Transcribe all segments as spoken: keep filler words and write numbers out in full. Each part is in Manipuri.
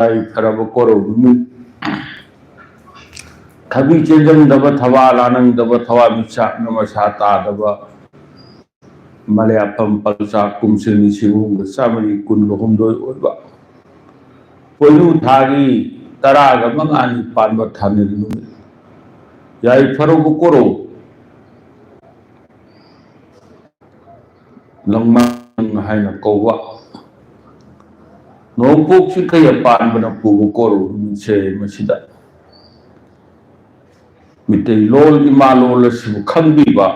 ꯌꯥꯏꯐꯔꯕ ꯀꯣꯔꯧ ꯅꯨꯃꯤꯠ꯫ ꯊꯕꯤ ꯆꯦꯟꯖꯪꯗꯕ, ꯊꯕꯥ ꯂꯥꯅꯪꯗꯕ, ꯊꯋꯥꯟꯃꯤꯆꯥꯛꯅ ꯃꯁꯥ ꯇꯥꯗꯕ, ꯃꯂꯦꯐꯝ ꯄꯜꯆꯥ ꯀꯨꯝꯁꯤꯡ ꯅꯤꯁꯤꯡ ꯑꯍꯨꯝꯒ ꯆꯥꯃꯔꯤ ꯀꯨꯟꯒ ꯍꯨꯝꯗꯣꯏ ꯑꯣꯏꯕ ꯄꯣꯏꯅꯨ ꯊꯥꯒꯤ ꯇꯔꯥꯒ ꯃꯉꯥꯅꯤ ꯄꯥꯟꯕ ꯊꯥꯅꯤꯜ ꯅꯨꯃꯤꯠ꯫ ꯌꯥꯏꯐꯔꯕ ꯀꯣꯔꯧ ꯂꯪꯃꯥꯡ ꯍꯥꯏꯅ ꯀꯧꯕ ꯅꯣꯡꯄꯣꯛ ꯆꯤꯡꯈꯩ ꯄꯥꯟꯕꯅ ꯄꯨꯕ ꯀꯣꯔꯧ ꯅꯨꯃꯤꯠꯁꯦ ꯃꯁꯤꯗ ꯃꯤꯇꯩꯂꯣꯟ ꯏꯃꯥ ꯂꯣꯟ ꯑꯁꯤꯕꯨ ꯈꯪꯕꯤꯕ,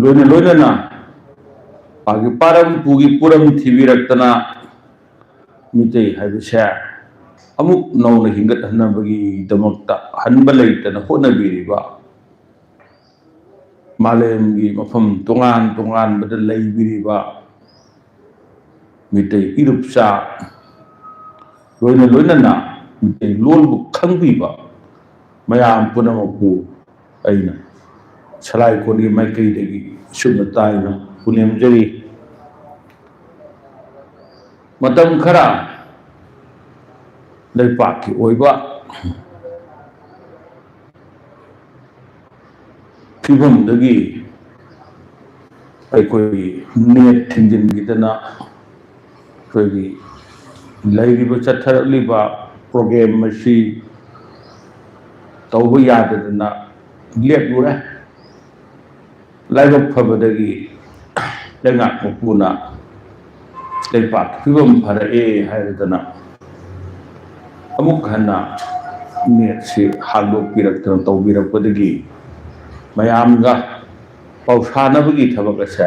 ꯂꯣꯏꯅ ꯂꯣꯏꯅꯅ ꯃꯥꯒꯤ ꯄꯥꯔꯝ ꯄꯨꯒꯤ ꯄꯨꯔꯝ ꯊꯤꯕꯤꯔꯛꯇꯅ ꯃꯤꯇꯩ ꯍꯥꯏꯕꯁꯦ ꯑꯃꯨꯛ ꯅꯧꯅ ꯍꯤꯡꯒꯠꯍꯟꯅꯕꯒꯤꯗꯃꯛꯇ ꯍꯟꯕ ꯂꯩꯇꯅ ꯍꯣꯠꯅꯕꯤꯔꯤꯕ, ꯃꯥꯂꯦꯝꯒꯤ ꯃꯐꯝ ꯇꯣꯉꯥꯟ ꯇꯣꯉꯥꯟꯕꯗ ꯂꯩꯕꯤꯔꯤꯕ ꯃꯤꯇꯩ ꯏꯔꯨꯞꯆꯥ, ꯂꯣꯏꯅ ꯂꯣꯏꯅꯅ ꯃꯤꯇꯩ ꯂꯣꯟꯕꯨ ꯈꯪꯕꯤꯕ ꯃꯌꯥꯝ ꯄꯨꯝꯅꯃꯛꯄꯨ ꯑꯩꯅ ꯁꯂꯥꯏꯀꯣꯟꯒꯤ ꯃꯥꯏꯀꯩꯗꯒꯤ ꯑꯁꯨꯝꯅ ꯇꯥꯏꯅ ꯄꯨꯅꯦꯝꯖꯔꯤ꯫ ꯃꯇꯝ ꯈꯔ ꯂꯩꯄꯥꯛꯀꯤ ꯑꯣꯏꯕ ꯐꯤꯕꯝꯗꯒꯤ ꯑꯩꯈꯣꯏꯒꯤ ꯅꯦꯠ ꯊꯤꯡꯖꯤꯟꯈꯤꯗꯅ ꯑꯩꯈꯣꯏꯒꯤ ꯂꯩꯔꯤꯕ ꯆꯠꯊꯔꯛꯂꯤꯕ ꯄ꯭ꯔꯣꯒ꯭ꯔꯥꯝ ꯑꯁꯤ ꯇꯧꯕ ꯌꯥꯗꯗꯅ ꯂꯦꯞꯂꯨꯔꯦ꯫ ꯂꯥꯏꯕꯛ ꯐꯕꯗꯒꯤ ꯂꯩꯉꯥꯛ ꯃꯄꯨꯅ ꯂꯩꯄꯥꯛꯀꯤ ꯐꯤꯕꯝ ꯐꯔꯛꯑꯦ ꯍꯥꯏꯔꯗꯅ ꯑꯃꯨꯛ ꯍꯟꯅ ꯅꯦꯠꯁꯤ ꯍꯥꯡꯗꯣꯛꯄꯤꯔꯛꯇꯅ ꯇꯧꯕꯤꯔꯛꯄꯗꯒꯤ ꯃꯌꯥꯝꯒ ꯄꯥꯎ ꯁꯥꯟꯅꯕꯒꯤ ꯊꯕꯛ ꯑꯁꯦ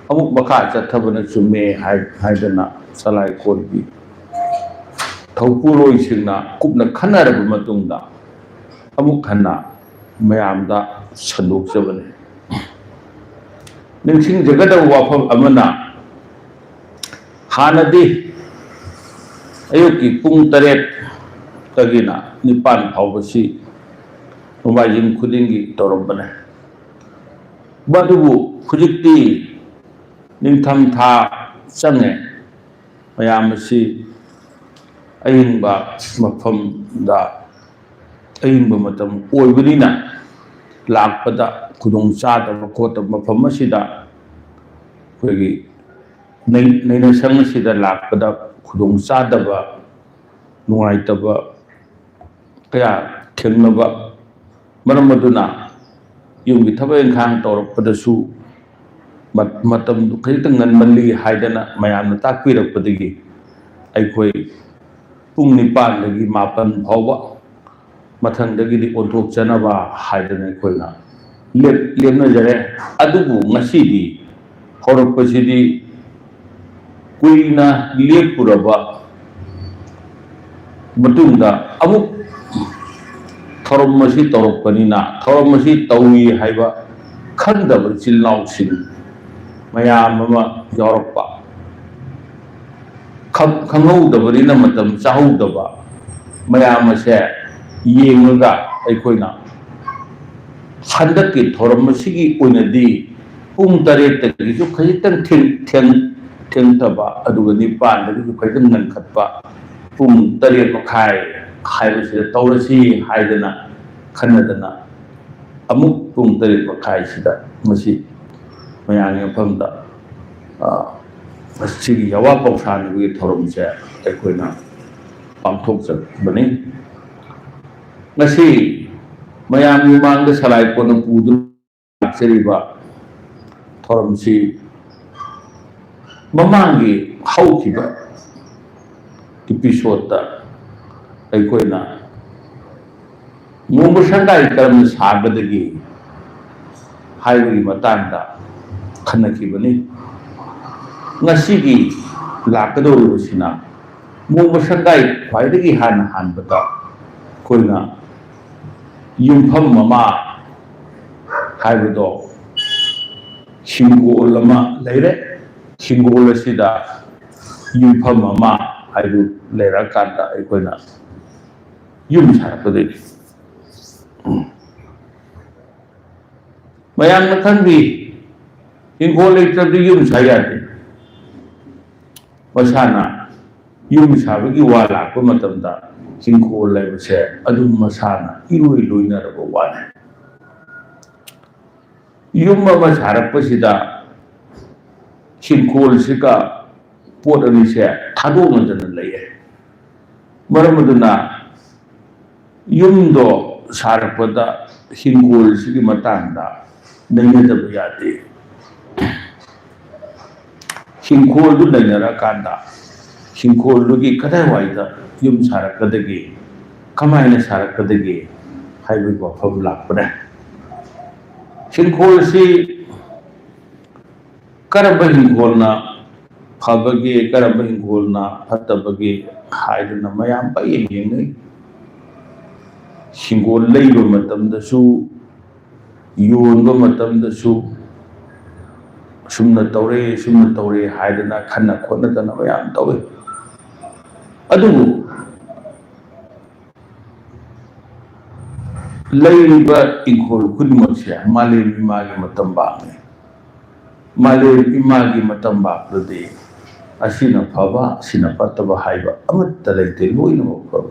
ꯑꯃꯨꯛ ꯃꯈꯥ ꯆꯠꯊꯕꯅ ꯆꯨꯝꯃꯦ ꯍꯥꯏ-, ꯍꯥꯏꯗꯅ ꯁꯂꯥꯏꯀꯣꯟꯒꯤ ꯊꯧꯄꯨꯔꯣꯏꯁꯤꯡꯅ ꯀꯨꯞꯅ ꯈꯟꯅꯔꯕ ꯃꯇꯨꯡꯗ ꯑꯃꯨꯛ ꯍꯟꯅ ꯃꯌꯥꯝꯗ ꯁꯟꯗꯣꯛꯆꯕꯅꯤ꯫ ꯅꯤꯡꯁꯤꯡꯖꯒꯗꯕ ꯋꯥꯐꯝ ꯑꯃꯅ, ꯍꯥꯟꯅꯗꯤ ꯑꯌꯨꯛꯀꯤ ꯄꯨꯡ ꯇꯔꯦꯠꯇꯒꯤꯅ ꯅꯤꯄꯥꯟ ꯐꯥꯎꯕꯁꯤ ꯅꯣꯡꯃꯥꯏꯖꯤꯡ ꯈꯨꯗꯤꯡꯒꯤ ꯇꯧꯔꯝꯕꯅꯦ꯫ ꯃꯗꯨꯕꯨ ꯍꯧꯖꯤꯛꯇꯤ ꯅꯤꯡꯊꯝꯊꯥ ꯆꯪꯉꯦ, ꯃꯌꯥꯝ ꯑꯁꯤ ꯑꯏꯪꯕ ꯃꯐꯝꯗ, ꯑꯏꯪꯕ ꯃꯇꯝ ꯑꯣꯏꯕꯅꯤꯅ, ꯂꯥꯛꯄꯗ ꯈꯨꯗꯣꯡ ꯆꯥꯗꯕ ꯈꯣꯠꯇꯕ ꯃꯐꯝ ꯑꯁꯤꯗ ꯑꯩꯈꯣꯏꯒꯤ ꯅꯩ-, ꯅꯩꯅꯁꯪ ꯑꯁꯤꯗ ꯂꯥꯛꯄꯗ ꯈꯨꯗꯣꯡ ꯆꯥꯗꯕ, ꯅꯨꯡꯉꯥꯏꯇꯕ ꯀꯌꯥ ꯊꯦꯡꯅꯕ ꯃꯔꯝ ꯑꯗꯨꯅ, ꯌꯨꯝꯒꯤ ꯊꯕꯛ ꯏꯪꯈꯥꯡ ꯇꯧꯔꯛꯄꯗꯁꯨ ꯃ-, ꯃꯇꯝꯗꯨ ꯈꯖꯤꯛꯇꯪ ꯉꯟꯃꯜꯂꯤ ꯍꯥꯏꯗꯅ ꯃꯌꯥꯝꯅ ꯇꯥꯛꯄꯤꯔꯛꯄꯗꯒꯤ, ꯑꯩꯈꯣꯏ ꯄꯨꯡ ꯅꯤꯄꯥꯟꯗꯒꯤ ꯃꯥꯄꯟ ꯐꯥꯎꯕ, ꯃꯊꯪꯗꯒꯤꯗꯤ ꯑꯣꯟꯊꯣꯛꯆꯅꯕ ꯍꯥꯏꯗꯅ ꯑꯩꯈꯣꯏꯅ ꯂꯦꯞ-, ꯂꯦꯞꯅꯖꯔꯦ꯫ ꯑꯗꯨꯕꯨ ꯉꯁꯤꯗꯤ ꯍꯧꯔꯛꯄꯁꯤꯗꯤ ꯀꯨꯏꯅ ꯂꯦꯞꯄꯨꯔꯕ ꯃꯇꯨꯡꯗ ꯑꯃꯨꯛ ꯊꯧꯔꯝ ꯑꯁꯤ ꯇꯧꯔꯛꯄꯅꯤꯅ, ꯊꯧꯔꯝ ꯑꯁꯤ ꯇꯧꯏ ꯍꯥꯏꯕ ꯈꯪꯗꯕ ꯏꯆꯤꯜ ꯏꯅꯥꯎꯁꯤꯡ ꯃꯌꯥꯝ ꯑꯃ ꯌꯥꯎꯔꯛꯄ, ꯈꯪ-, ꯈꯪꯍꯧꯗꯕꯅꯤꯅ ꯃꯇꯝ ꯆꯥꯍꯧꯗꯕ ꯃꯌꯥꯝ ꯑꯁꯦ ꯌꯦꯡꯉꯒ, ꯑꯩꯈꯣꯏꯅ ꯍꯟꯗꯛꯀꯤ ꯊꯧꯔꯝ ꯑꯁꯤꯒꯤ ꯑꯣꯏꯅꯗꯤ ꯄꯨꯡ ꯇꯔꯦꯠꯇꯒꯤꯁꯨ ꯈꯖꯤꯛꯇꯪ ꯊꯦꯡ-, ꯊꯦꯡ-, ꯊꯦꯡꯊꯕ, ꯑꯗꯨꯒ ꯅꯤꯄꯥꯟꯗꯒꯤꯁꯨ ꯈꯖꯤꯛꯇꯪ ꯉꯟꯈꯠꯄ, ꯄꯨꯡ ꯇꯔꯦꯠ ꯃꯈꯥꯏ ꯍꯥꯏꯕꯁꯤꯗ ꯇꯧꯔꯁꯤ ꯍꯥꯏꯗꯅ ꯈꯟꯅꯗꯅ, ꯑꯃꯨꯛ ꯄꯨꯡ ꯇꯔꯦꯠ ꯃꯈꯥꯏꯁꯤꯗ ꯃꯁꯤ ꯃꯌꯥꯝꯒꯤ ꯃꯐꯝꯗ, ꯑ, ꯃꯁꯤꯒꯤ ꯌꯥꯋꯥ ꯄꯥꯎꯁꯥꯟꯕꯒꯤ ꯊꯧꯔꯝꯁꯦ ꯑꯩꯈꯣꯏꯅ ꯄꯥꯡꯊꯣꯛꯆꯕꯅꯤ꯫ ꯉꯁꯤ ꯃꯌꯥꯝꯒꯤ ꯃꯥꯡꯗ ꯁꯂꯥꯏ ꯀꯣꯟꯅ ꯄꯨꯗꯨꯅ ꯂꯥꯛꯆꯔꯤꯕ ꯊꯧꯔꯝꯁꯤ ꯃꯃꯥꯡꯒꯤ ꯍꯧꯈꯤꯕ ꯏꯄꯤꯁꯣꯠꯇ ꯑꯩꯈꯣꯏꯅ ꯃꯣꯡꯕ ꯁꯪꯒꯥꯏ ꯀꯔꯝꯅ ꯁꯥꯒꯗꯒꯦ ꯍꯥꯏꯕꯒꯤ ꯃꯇꯥꯡꯗ ꯈꯟꯅꯈꯤꯕꯅꯤ꯫ ꯉꯁꯤꯒꯤ ꯂꯥꯛꯀꯗꯧꯔꯤꯕꯁꯤꯅ ꯃꯣꯡꯕ ꯁꯪꯒꯥꯏ ꯈ꯭ꯋꯥꯏꯗꯒꯤ ꯍꯥꯟꯅ ꯍꯥꯟꯕꯗ ꯑꯩꯈꯣꯏꯅ ꯌꯨꯝꯐꯝ ꯑꯃ ꯍꯥꯏꯕꯗꯣ, ꯍꯤꯡꯒꯣꯜ ꯑꯃ ꯂꯩꯔꯦ꯫ ꯍꯤꯡꯒꯣꯜ ꯑꯁꯤꯗ ꯌꯨꯝꯐꯝ ꯑꯃ ꯍꯥꯏꯗꯨ ꯂꯩꯔꯛꯑꯀꯥꯟꯗ ꯑꯩꯈꯣꯏꯅ ꯌꯨꯝ ꯁꯥꯔꯛꯀꯗꯣꯏꯅꯤ꯫ ꯃꯌꯥꯝꯅ ꯈꯪꯕꯤ, ꯍꯤꯡꯒꯣꯜ ꯂꯩꯇ꯭ꯔꯕꯗꯤ ꯌꯨꯝ ꯁꯥ ꯌꯥꯗꯦ꯫ ꯃꯁꯥꯅ ꯌꯨꯝ ꯁꯥꯕꯒꯤ ꯋꯥ ꯂꯥꯛꯄ ꯃꯇꯝꯗ ꯏꯪꯈꯣꯜ ꯍꯥꯏꯕꯁꯦ ꯑꯗꯨꯝ ꯃꯁꯥꯅ ꯏꯔꯣꯏ ꯂꯣꯏꯅꯔꯕ ꯋꯥꯅꯤ꯫ ꯌꯨꯝ ꯑꯃ ꯁꯥꯔꯛꯄꯁꯤꯗ ꯏꯪꯈꯣꯜꯁꯤꯒ ꯄꯣꯠ ꯑꯅꯤꯁꯦ ꯊꯥꯗꯣꯛꯅꯗꯅ ꯂꯩꯌꯦ꯫ ꯃꯔꯝ ꯑꯗꯨꯅ ꯌꯨꯝꯗꯣ ꯁꯥꯔꯛꯄꯗ ꯏꯪꯈꯣꯜꯁꯤꯒꯤ ꯃꯇꯥꯡꯗ ꯅꯩꯅꯗꯕ ꯌꯥꯗꯦ꯫ ꯏꯪꯈꯣꯜꯗꯨ ꯂꯩꯅꯔꯀꯥꯟꯗ ꯏꯪꯈꯣꯜꯗꯨꯒꯤ ꯀꯗꯥꯏꯋꯥꯏꯗ ꯌꯨꯝ ꯁꯥꯔꯛꯀꯗꯒꯦ, ꯀꯃꯥꯏꯅ ꯁꯥꯔꯛꯀꯗꯒꯦ ꯍꯥꯏꯕꯒꯤ ꯋꯥꯐꯝ ꯂꯥꯛꯄꯅꯦ꯫ ꯏꯪꯈꯣꯜꯁꯤ ꯀꯔꯝꯕ ꯏꯪꯈꯣꯜꯅ ꯐꯕꯒꯦ, ꯀꯔꯝꯕ ꯏꯪꯈꯣꯜꯅ ꯐꯠꯇꯕꯒꯦ ꯍꯥꯏꯗꯨꯅ ꯃꯌꯥꯝ ꯄꯪꯌꯦꯡ ꯌꯦꯡꯅꯩ꯫ ꯏꯪꯈꯣꯜ ꯂꯩꯕ ꯃꯇꯝꯗꯁꯨ, ꯌꯣꯟꯕ ꯃꯇꯝꯗꯁꯨ ꯁꯨꯝꯅ ꯇꯧꯔꯦ, ꯁꯨꯝꯅ ꯇꯧꯔꯦ ꯍꯥꯏꯗꯅ ꯈꯟꯅ ꯈꯣꯠꯅꯗꯅ ꯃꯌꯥꯝ ꯇꯧꯏ꯫ ꯑꯗꯨꯕꯨ ꯂꯩꯔꯤꯕ ꯏꯪꯈꯣꯜ ꯈꯨꯗꯤꯡꯃꯛꯁꯦ ꯃꯥꯂꯦꯝ ꯏꯃꯥꯒꯤ ꯃꯇꯝꯕꯥꯛꯅꯤ꯫ ꯃꯥꯂꯦꯝ ꯏꯃꯥꯒꯤ ꯃꯇꯝꯕꯥꯛꯇꯗꯤ ꯑꯁꯤꯅ ꯐꯕ, ꯑꯁꯤꯅ ꯐꯠꯇꯕ ꯍꯥꯏꯕ ꯑꯃꯠꯇ ꯂꯩꯇꯦ, ꯂꯣꯏꯅꯃꯛ ꯐꯕ꯫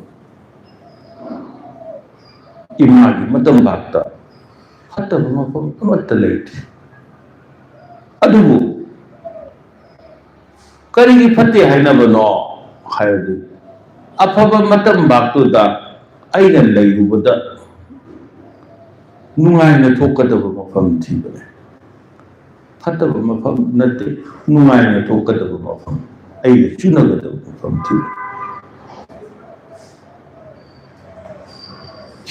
ꯏꯃꯥꯒꯤ ꯃꯇꯝꯕꯥꯛꯇ ꯐꯠꯇꯕ ꯃꯐꯝ ꯑꯃꯠꯇ ꯂꯩꯇꯦ꯫ ꯑꯗꯨꯕꯨ ꯀꯔꯤꯒꯤ ꯐꯠꯇꯦ ꯍꯥꯏꯅꯕꯅꯣ ꯍꯥꯏꯔꯗꯤ, ꯑꯐꯕ ꯃꯇꯝꯕꯥꯛꯇꯨꯗ ꯑꯩꯅ ꯂꯩꯔꯨꯕꯗ ꯅꯨꯡꯉꯥꯏꯅ ꯊꯣꯛꯀꯗꯕ ꯃꯐꯝ ꯊꯤꯕꯅꯦ꯫ ꯐꯠꯇꯕ ꯃꯐꯝ ꯅꯠꯇꯦ, ꯅꯨꯡꯉꯥꯏꯅ ꯊꯣꯛꯀꯗꯕ ꯃꯐꯝ, ꯑꯩꯒ ꯆꯨꯅꯒꯗꯕ ꯃꯐꯝ ꯊꯤꯕꯅꯦ꯫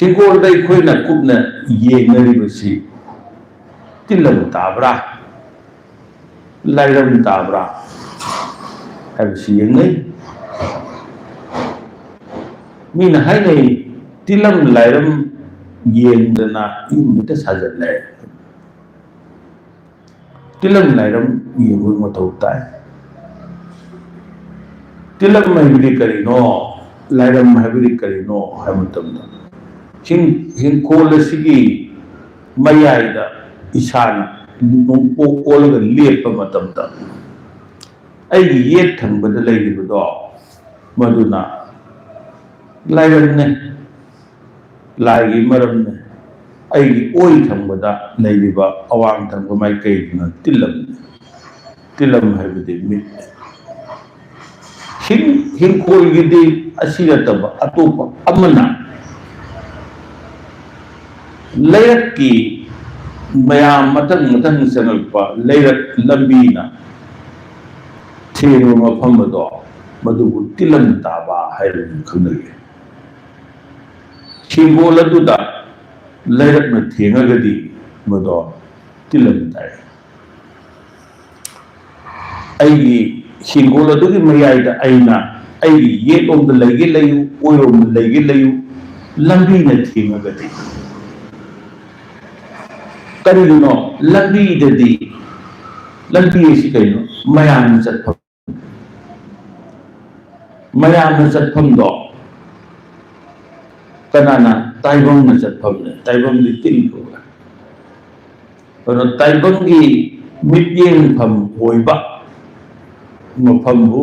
ꯏꯪꯈꯣꯜꯗ ꯑꯩꯈꯣꯏꯅ ꯀꯨꯞꯅ ꯌꯦꯡꯅꯔꯤꯕꯁꯤ ꯇꯤꯜꯂꯝ ꯇꯥꯕ꯭ꯔꯥ, ꯂꯥꯏꯔꯝ ꯇꯥꯕ꯭ꯔꯥ ꯍꯥꯏꯕꯁꯤ ꯌꯦꯡꯅꯩ꯫ ꯃꯤꯅ ꯍꯥꯏꯅꯩ, "ꯇꯤꯜꯂꯝ ꯂꯥꯏꯔꯝ ꯌꯦꯡꯗꯅ ꯌꯨꯝ ꯍꯦꯛꯇ ꯁꯥꯖꯜꯂꯦ"꯫ ꯇꯤꯜꯂꯝ ꯂꯥꯏꯔꯝ ꯌꯦꯡꯕꯒꯤ ꯃꯊꯧ ꯇꯥꯏ꯫ ꯇꯤꯜꯂꯝ ꯍꯥꯏꯕꯗꯤ ꯀꯔꯤꯅꯣ, ꯂꯥꯏꯔꯝ ꯍꯥꯏꯕꯗꯤ ꯀꯔꯤꯅꯣ ꯍꯥꯏꯕ ꯃꯇꯝꯗ, ꯍꯤꯡ-, ꯍꯤꯡꯈꯣꯜ ꯑꯁꯤꯒꯤ ꯃꯌꯥꯏꯗ ꯏꯁꯥꯅ ꯅꯣꯡꯄꯣꯛ ꯑꯣꯜꯂꯒ ꯂꯦꯞꯄ ꯃꯇꯝꯗ, ꯑꯩꯒꯤ ꯌꯦꯠ ꯊꯪꯕꯗ ꯂꯩꯔꯤꯕꯗꯣ, ꯃꯗꯨꯅ ꯂꯥꯏꯔꯪꯅꯦ, ꯂꯥꯏꯒꯤ ꯃꯔꯝꯅꯦ꯫ ꯑꯩꯒꯤ ꯑꯣꯏ ꯊꯪꯕꯗ ꯂꯩꯔꯤꯕ, ꯑꯋꯥꯡ ꯊꯪꯕ ꯃꯥꯏꯀꯩꯗꯨꯅ ꯇꯤꯜꯂꯝꯅꯤ꯫ ꯇꯤꯜꯂꯝ ꯍꯥꯏꯕꯗꯤ ꯃꯤꯠꯅꯤ꯫ ꯍꯤꯡ-, ꯍꯤꯡꯈꯣꯜꯒꯤꯗꯤ ꯑꯁꯤ ꯅꯠꯇꯕ ꯑꯇꯣꯞꯄ ꯑꯃꯅ ꯂꯩꯔꯛꯀꯤ ꯃꯌꯥꯝ ꯃꯊꯪ ꯃꯊꯪ ꯆꯪꯉꯛꯄ ꯂꯩꯔꯛ ꯂꯝꯕꯤꯅ ꯊꯦꯡꯕ ꯃꯐꯝ ꯑꯗꯣ, ꯃꯗꯨꯕꯨ ꯇꯤꯜꯂꯝ ꯇꯥꯕ ꯍꯥꯏꯔꯒ ꯈꯪꯅꯩ꯫ ꯍꯤꯡꯒꯣꯜ ꯑꯗꯨꯗ ꯂꯩꯔꯛꯅ ꯊꯦꯡꯉꯒꯗꯤ ꯃꯗꯣ ꯇꯤꯜꯂꯝ ꯇꯥꯏ꯫ ꯑꯩꯒꯤ ꯍꯤꯡꯒꯣꯜ ꯑꯗꯨꯒꯤ ꯃꯌꯥꯏꯗ ꯑꯩꯅ ꯑꯩꯒꯤ ꯌꯦꯠꯂꯣꯝꯗ ꯂꯩꯒꯦ ꯂꯩꯌꯨ, ꯑꯣꯏꯔꯣꯝꯗ ꯂꯩꯒꯦ ꯂꯩꯌꯨ, ꯂꯝꯕꯤꯅ ꯊꯤꯡꯉꯒꯗꯤ꯫ ꯀꯔꯤꯒꯤꯅꯣ? ꯂꯝꯕꯤꯗꯗꯤ, ꯂꯝꯕꯤ ꯑꯁꯤ ꯀꯩꯅꯣ? ꯃꯌꯥꯝꯅ ꯆꯠꯐꯝ, ꯃꯌꯥꯝꯅ ꯆꯠꯐꯝꯗꯣ ꯀꯅꯥꯅ? ꯇꯥꯏꯕꯪꯅ ꯆꯠꯐꯝꯅꯦ꯫ ꯇꯥꯏꯕꯪꯗꯤ ꯇꯤꯟ ꯀꯧꯋꯦ꯫ ꯑꯗꯨꯅ ꯇꯥꯏꯕꯪꯒꯤ ꯃꯤꯠꯌꯦꯡꯐꯝ ꯑꯣꯏꯕ ꯃꯐꯝꯕꯨ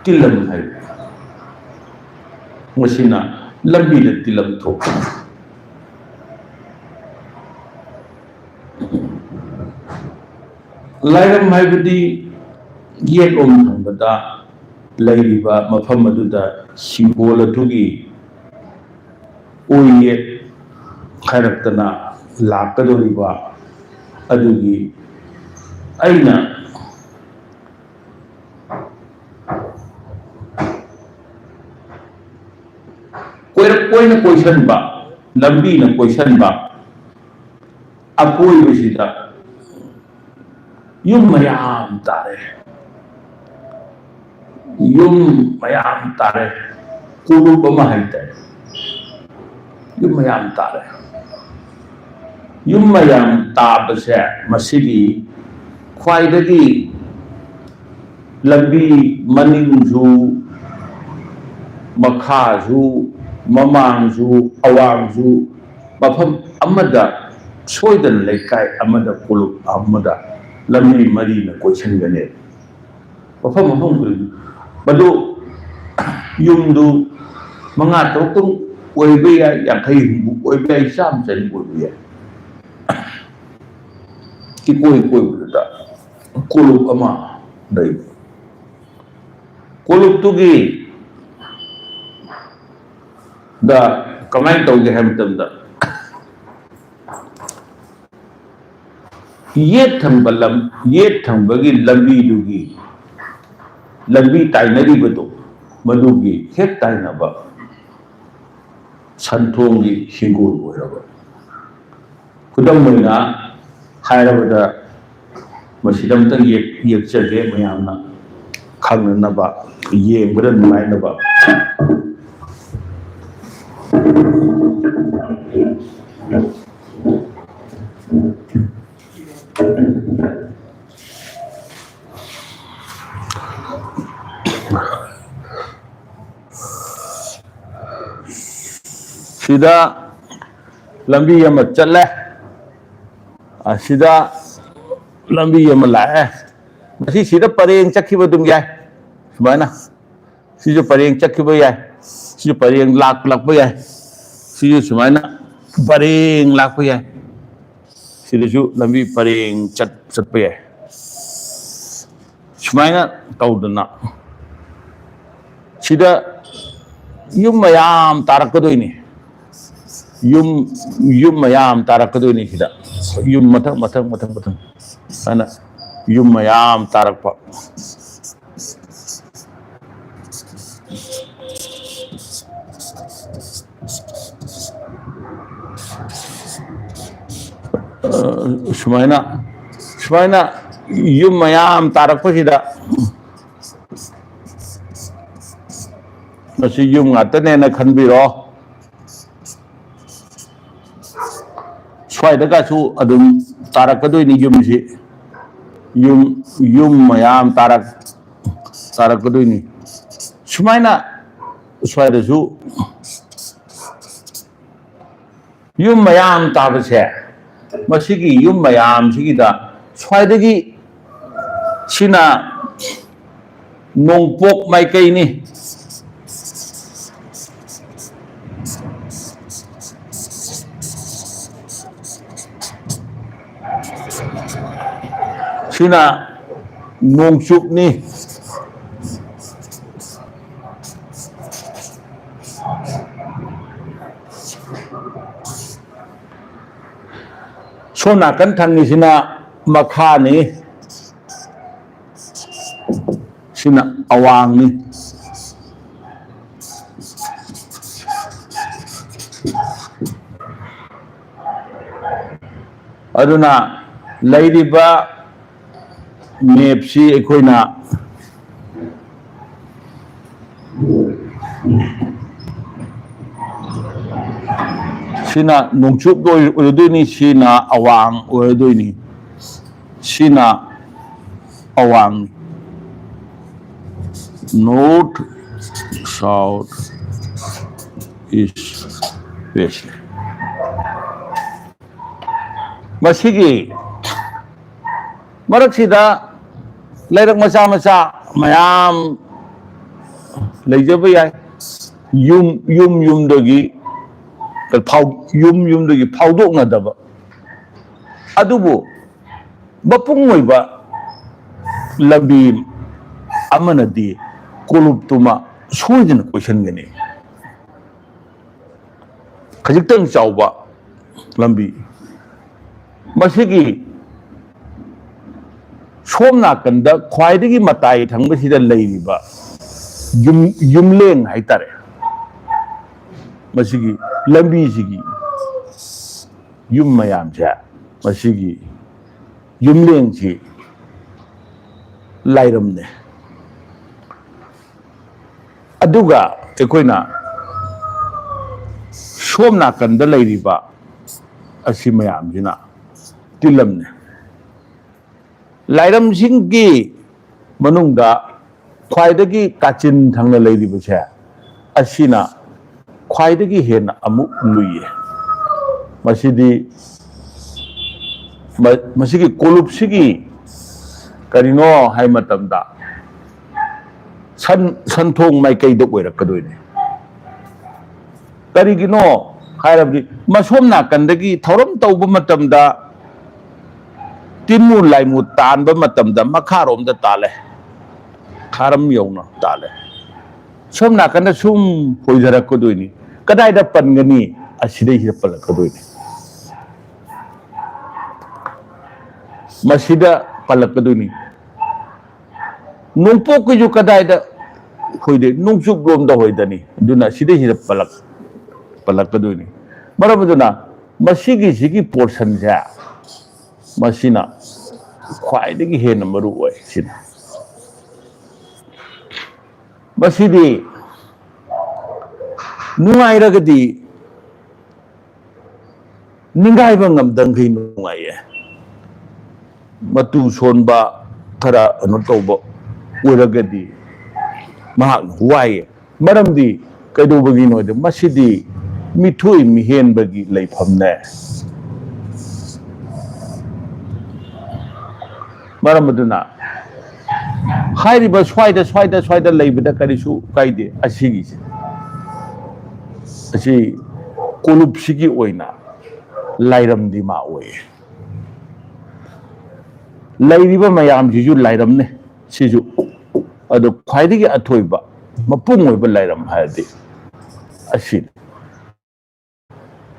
ꯇꯤꯜꯂꯝ ꯍꯥꯏꯕ꯫ ꯃꯁꯤꯅ ꯂꯝꯕꯤꯗ ꯇꯤꯜꯂꯝ ꯊꯣꯛꯄ꯫ ꯂꯥꯏꯔꯝ ꯍꯥꯏꯕꯗꯤ ꯌꯦꯠꯂꯣꯝ ꯊꯪꯕꯗ ꯂꯩꯔꯤꯕ ꯃꯐꯝ ꯑꯗꯨꯗ ꯁꯤꯝꯕꯣꯜ ꯑꯗꯨꯒꯤ ꯑꯣꯏꯌꯦ ꯍꯥꯏꯔꯛꯇꯅ ꯂꯥꯛꯀꯗꯧꯔꯤꯕ ꯑꯗꯨꯒꯤ ꯑꯩꯅ ꯀꯣꯏꯔꯛ ꯀꯣꯏꯅ ꯀꯣꯏꯁꯟꯕ, ꯂꯝꯕꯤꯅ ꯀꯣꯏꯁꯟꯕ, ꯑꯀꯣꯏꯕꯁꯤꯗ ꯌꯨꯝ ꯃꯌꯥꯝ ꯇꯥꯔꯦ꯫ ꯌꯨꯝ ꯃꯌꯥꯝ ꯇꯥꯔꯦ꯫ ꯀꯣꯂꯨꯞ ꯑꯃ ꯍꯥꯏꯇꯥꯔꯦ꯫ ꯌꯨꯝ ꯃꯌꯥꯝ ꯇꯥꯔꯦ꯫ ꯌꯨꯝ ꯃꯌꯥꯝ ꯇꯥꯕꯁꯦ ꯃꯁꯤꯒꯤ ꯈ꯭ꯋꯥꯏꯗꯒꯤ ꯂꯝꯕꯤ ꯃꯅꯤꯡꯁꯨ, ꯃꯈꯥꯁꯨ, ꯃꯃꯥꯡꯁꯨ, ꯑꯋꯥꯡꯁꯨ ꯃꯐꯝ ꯑꯃꯗ ꯁꯣꯏꯗꯅ ꯂꯩꯀꯥꯏ ꯑꯃꯗ, ꯀꯣꯂꯨꯞ ꯑꯃꯗ ꯂꯝꯕꯤ ꯃꯔꯤꯅ ꯀꯣꯏꯁꯤꯟꯒꯅꯤ꯫ ꯃꯐꯝ ꯃꯐꯝ ꯈꯨꯗꯤꯡ ꯃꯗꯨ ꯌꯨꯝꯗꯨ ꯃꯉꯥ ꯇꯔꯨꯛꯇꯪ ꯑꯣꯏꯕ ꯌꯥꯏ, ꯌꯥꯡꯈꯩ ꯍꯨꯝꯐꯨ ꯑꯣꯏꯕ ꯌꯥꯏ, ꯆꯥꯝꯃ ꯆꯅꯤ ꯑꯣꯏꯕ ꯌꯥꯏ꯫ ꯏꯀꯣꯏ ꯀꯣꯏꯕꯗꯨꯗ ꯀꯣꯂꯨꯞ ꯑꯃ ꯂꯩꯕ꯫ ꯀꯣꯂꯨꯞꯇꯨꯒꯤ ꯗ ꯀꯃꯥꯏꯅ ꯇꯧꯒꯦ ꯍꯥꯏꯕ ꯃꯇꯝꯗ, ꯌꯦꯠ ꯊꯪꯕ ꯂꯝ, ꯌꯦꯠ ꯊꯪꯕꯒꯤ ꯂꯝꯕꯤꯗꯨꯒꯤ, ꯂꯝꯕꯤ ꯇꯥꯏꯅꯔꯤꯕꯗꯣ, ꯃꯗꯨꯒꯤ ꯍꯦꯛ ꯇꯥꯏꯅꯕ ꯁꯟꯊꯣꯡꯒꯤ ꯍꯤꯡꯒꯣꯜ ꯑꯣꯏꯔꯕ꯫ ꯈꯨꯗꯝ ꯑꯣꯏꯅ ꯍꯥꯏꯔꯕꯗ, ꯃꯁꯤꯗ ꯑꯝꯇꯪ ꯌꯦꯛ-, ꯌꯦꯛꯆꯒꯦ, ꯃꯌꯥꯝꯅ ꯈꯪꯅꯅꯕ, ꯌꯦꯡꯕꯗ ꯅꯨꯡꯉꯥꯏꯅꯕ꯫ ꯁꯤꯗ ꯂꯝꯕꯤ ꯑꯃ ꯆꯠꯂꯦ, ꯑꯁꯤꯗ ꯂꯝꯕꯤ ꯑꯃ ꯂꯥꯛꯑꯦ꯫ ꯃꯁꯤ ꯁꯤꯗ ꯄꯔꯦꯡ ꯆꯠꯈꯤꯕ ꯑꯗꯨꯝ ꯌꯥꯏ꯫ ꯁꯨꯃꯥꯏꯅ ꯁꯤꯁꯨ ꯄꯔꯦꯡ ꯆꯠꯈꯤꯕ ꯌꯥꯏ, ꯁꯤꯁꯨ ꯄꯔꯦꯡ ꯂꯥꯛꯂꯛꯄ ꯌꯥꯏ, ꯁꯤꯁꯨ ꯁꯨꯃꯥꯏꯅ ꯄꯔꯦꯡ ꯂꯥꯛꯄ ꯌꯥꯏ, ꯁꯤꯗꯁꯨ ꯂꯝꯕꯤ ꯄꯔꯦꯡ ꯆꯠ-, ꯆꯠꯄ ꯌꯥꯏ꯫ ꯁꯨꯃꯥꯏꯅ ꯇꯧꯗꯅ ꯁꯤꯗ ꯌꯨꯝ ꯃꯌꯥꯝ ꯇꯥꯔꯛꯀꯗꯣꯏꯅꯤ꯫ ꯌꯨꯝ, ꯌꯨꯝ ꯃꯌꯥꯝ ꯇꯥꯔꯛꯀꯗꯣꯏꯅꯤ ꯁꯤꯗ꯫ ꯌꯨꯝ ꯃꯊꯪ, ꯃꯊꯪ, ꯃꯊꯪ, ꯃꯊꯪ ꯍꯥꯏꯅ ꯌꯨꯝ ꯃꯌꯥꯝ ꯇꯥꯔꯛꯄ꯫ ꯑ, ꯁꯨꯃꯥꯏꯅ, ꯁꯨꯃꯥꯏꯅ ꯌꯨꯝ ꯃꯌꯥꯝ ꯇꯥꯔꯛꯄꯁꯤꯗ ꯃꯁꯤ ꯌꯨꯝ ꯉꯥꯛꯇꯅꯦꯅ ꯈꯟꯕꯤꯔꯣ꯫ ꯁ꯭ꯋꯥꯏꯗꯒꯁꯨ ꯑꯗꯨꯝ ꯇꯥꯔꯛꯀꯗꯣꯏꯅꯤ ꯌꯨꯝꯁꯤ꯫ ꯌꯨꯝ, ꯌꯨꯝ ꯃꯌꯥꯝ ꯇꯥꯔꯛ-, ꯇꯥꯔꯛꯀꯗꯣꯏꯅꯤ꯫ ꯁꯨꯃꯥꯏꯅ ꯁ꯭ꯋꯥꯏꯗꯁꯨ ꯌꯨꯝ ꯃꯌꯥꯝ ꯇꯥꯕꯁꯦ, ꯃꯁꯤꯒꯤ ꯌꯨꯝ ꯃꯌꯥꯝꯁꯤꯒꯤꯗ ꯁ꯭ꯋꯥꯏꯗꯒꯤ ꯁꯤꯅ ꯅꯣꯡꯄꯣꯛ ꯃꯥꯏꯀꯩꯅꯤ꯫ ꯁꯤꯅ ꯅꯣꯡꯆꯨꯞꯅꯤ꯫ ꯁꯣꯝ ꯅꯥꯀꯟ ꯊꯪꯉꯤꯁꯤꯅ ꯃꯈꯥꯅꯤ꯫ ꯁꯤꯅ ꯑꯋꯥꯡꯅꯤ꯫ ꯑꯗꯨꯅ ꯂꯩꯔꯤꯕ ꯃꯦꯞꯁꯤ ꯑꯩꯈꯣꯏꯅ ꯁꯤꯅ ꯅꯣꯡꯆꯨꯞ ꯑꯣꯏ-, ꯑꯣꯏꯔꯗꯣꯏꯅꯤ, ꯁꯤꯅ ꯑꯋꯥꯡ ꯑꯣꯏꯔꯗꯣꯏꯅꯤ, ꯁꯤꯅ ꯑꯋꯥꯡ, north, south, east, west꯫ ꯃꯁꯤꯒꯤ ꯃꯔꯛꯁꯤꯗ ꯂꯩꯔꯛ ꯃꯆꯥ ꯃꯆꯥ ꯃꯌꯥꯝ ꯂꯩꯖꯕ ꯌꯥꯏ꯫ ꯌꯨꯝ, ꯌꯨꯝ ꯌꯨꯝꯗꯒꯤ ꯐꯥꯎ-, ꯌꯨꯝ ꯌꯨꯝꯗꯒꯤ ꯐꯥꯎꯗꯣꯛꯅꯗꯕ, ꯑꯗꯨꯕꯨ ꯃꯄꯨꯡ ꯑꯣꯏꯕ ꯂꯝꯕꯤ ꯑꯃꯅꯗꯤ ꯀꯣꯂꯨꯞꯇꯨꯃ ꯁꯣꯏꯗꯅ ꯀꯣꯏꯁꯤꯟꯒꯅꯤ꯫ ꯈꯖꯤꯛꯇꯪ ꯆꯥꯎꯕ ꯂꯝꯕꯤ꯫ ꯃꯁꯤꯒꯤ ꯁꯣꯝ ꯅꯥꯀꯟꯗ ꯈ꯭ꯋꯥꯏꯗꯒꯤ ꯃꯇꯥꯏ ꯊꯪꯕꯁꯤꯗ ꯂꯩꯔꯤꯕ ꯌꯨꯝ-, ꯌꯨꯝꯂꯦꯡ ꯍꯥꯏꯇꯥꯔꯦ, ꯃꯁꯤꯒꯤ ꯂꯝꯕꯤꯁꯤꯒꯤ ꯌꯨꯝ ꯃꯌꯥꯝꯁꯦ, ꯃꯁꯤꯒꯤ ꯌꯨꯝꯂꯦꯡꯁꯤ ꯂꯥꯏꯔꯝꯅꯦ꯫ ꯑꯗꯨꯒ ꯑꯩꯈꯣꯏꯅ ꯁꯣꯝ ꯅꯥꯀꯟꯗ ꯂꯩꯔꯤꯕ ꯑꯁꯤ ꯃꯌꯥꯝꯁꯤꯅ ꯇꯤꯜꯂꯝꯅꯦ꯫ ꯂꯥꯏꯔꯝꯁꯤꯡꯒꯤ ꯃꯅꯨꯡꯗ ꯈ꯭ꯋꯥꯏꯗꯒꯤ ꯀꯥꯆꯤꯟ ꯊꯪꯅ ꯂꯩꯔꯤꯕꯁꯦ, ꯑꯁꯤꯅ ꯈ꯭ꯋꯥꯏꯗꯒꯤ ꯍꯦꯟꯅ ꯑꯃꯨꯛ ꯂꯨꯏꯌꯦ꯫ ꯃꯁꯤꯗꯤ, ꯃ-, ꯃꯁꯤꯒꯤ ꯀꯣꯂꯨꯞꯁꯤꯒꯤ ꯀꯔꯤꯅꯣ ꯍꯥꯏ ꯃꯇꯝꯗ, ꯁꯟ ꯁꯟꯊꯣꯡ ꯃꯥꯏꯀꯩꯗ ꯑꯣꯏꯔꯛꯀꯗꯣꯏꯅꯦ꯫ ꯀꯔꯤꯒꯤꯅꯣ ꯍꯥꯏꯔꯕꯗꯤ, ꯃꯁꯣꯝ ꯅꯥꯀꯟꯗꯒꯤ ꯊꯧꯔꯝ ꯇꯧꯕ ꯃꯇꯝꯗ ꯇꯤꯟꯃꯨ ꯂꯥꯏꯃꯨ ꯇꯥꯟꯕ ꯃꯇꯝꯗ ꯃꯈꯥꯔꯣꯝꯗ ꯇꯥꯜꯂꯦ, ꯈꯥꯔꯝ ꯌꯧꯅ ꯇꯥꯜꯂꯦ꯫ ꯁꯣꯝ ꯅꯥꯀꯟꯗ ꯁꯨꯝ ꯈꯣꯏꯊꯔꯛꯀꯗꯣꯏꯅꯤ꯫ ꯀꯗꯥꯏꯗ ꯄꯟꯒꯅꯤ? ꯑꯁꯤꯗꯩꯁꯤꯗ ꯄꯜꯂꯛꯀꯗꯣꯏꯅꯤ꯫ ꯃꯁꯤꯗ ꯄꯜꯂꯛꯀꯗꯣꯏꯅꯤ꯫ ꯅꯣꯡꯄꯣꯛꯀꯤꯁꯨ ꯀꯗꯥꯏꯗ ꯍꯣꯏꯗꯣꯏ? ꯅꯣꯡꯆꯨꯞ ꯂꯣꯝꯗ ꯍꯣꯏꯗꯅꯤ꯫ ꯑꯗꯨꯅ ꯁꯤꯗꯩꯁꯤꯗ ꯄꯜꯂꯛ ꯄꯜꯂꯛꯀꯗꯣꯏꯅꯤ꯫ ꯃꯔꯝ ꯑꯗꯨꯅ ꯃꯁꯤꯒꯤꯁꯤꯒꯤ ꯄꯣꯔꯁꯟꯁꯦ, ꯃꯁꯤꯅ ꯈ꯭ꯋꯥꯏꯗꯒꯤ ꯍꯦꯟꯅ ꯃꯔꯨ ꯑꯣꯏ꯫ ꯁꯤꯅ ꯃꯁꯤꯗꯤ ꯅꯨꯡꯉꯥꯏꯔꯒꯗꯤ ꯅꯤꯡꯒꯥꯏꯕ ꯉꯝꯗꯈꯩ ꯅꯨꯡꯉꯥꯏꯌꯦ꯫ ꯃꯇꯨ ꯁꯣꯟꯕ, ꯈꯔ ꯀꯩꯅꯣ ꯇꯧꯕ ꯑꯣꯏꯔꯒꯗꯤ ꯃꯍꯥꯛꯅ ꯋꯥꯏꯌꯦ꯫ ꯃꯔꯝꯗꯤ ꯀꯩꯗꯧꯕꯒꯤꯅꯣꯗꯤ, ꯃꯁꯤꯗꯤ ꯃꯤꯊꯣꯏ ꯃꯤꯍꯦꯟꯕꯒꯤ ꯂꯩꯐꯝꯅꯦ꯫ ꯃꯔꯝ ꯑꯗꯨꯅ ꯍꯥꯏꯔꯤꯕ ꯁ꯭ꯋꯥꯏꯗ, ꯁ꯭ꯋꯥꯏꯗ, ꯁ꯭ꯋꯥꯏꯗ ꯂꯩꯕꯗ ꯀꯔꯤꯁꯨ ꯀꯥꯏꯗꯦ꯫ ꯑꯁꯤꯒꯤꯁꯦ, ꯑꯁꯤ ꯀꯣꯂꯨꯞꯁꯤꯒꯤ ꯑꯣꯏꯅ ꯂꯥꯏꯔꯝꯗꯤ ꯃꯥ ꯑꯣꯏꯌꯦ꯫ ꯂꯩꯔꯤꯕ ꯃꯌꯥꯝꯁꯤꯁꯨ ꯂꯥꯏꯔꯝꯅꯦ꯫ ꯁꯤꯁꯨ, ꯑꯗꯣ ꯈ꯭ꯋꯥꯏꯗꯒꯤ ꯑꯊꯣꯏꯕ ꯃꯄꯨꯡ ꯑꯣꯏꯕ ꯂꯥꯏꯔꯝ ꯍꯥꯏꯔꯗꯤ ꯑꯁꯤꯅꯤ꯫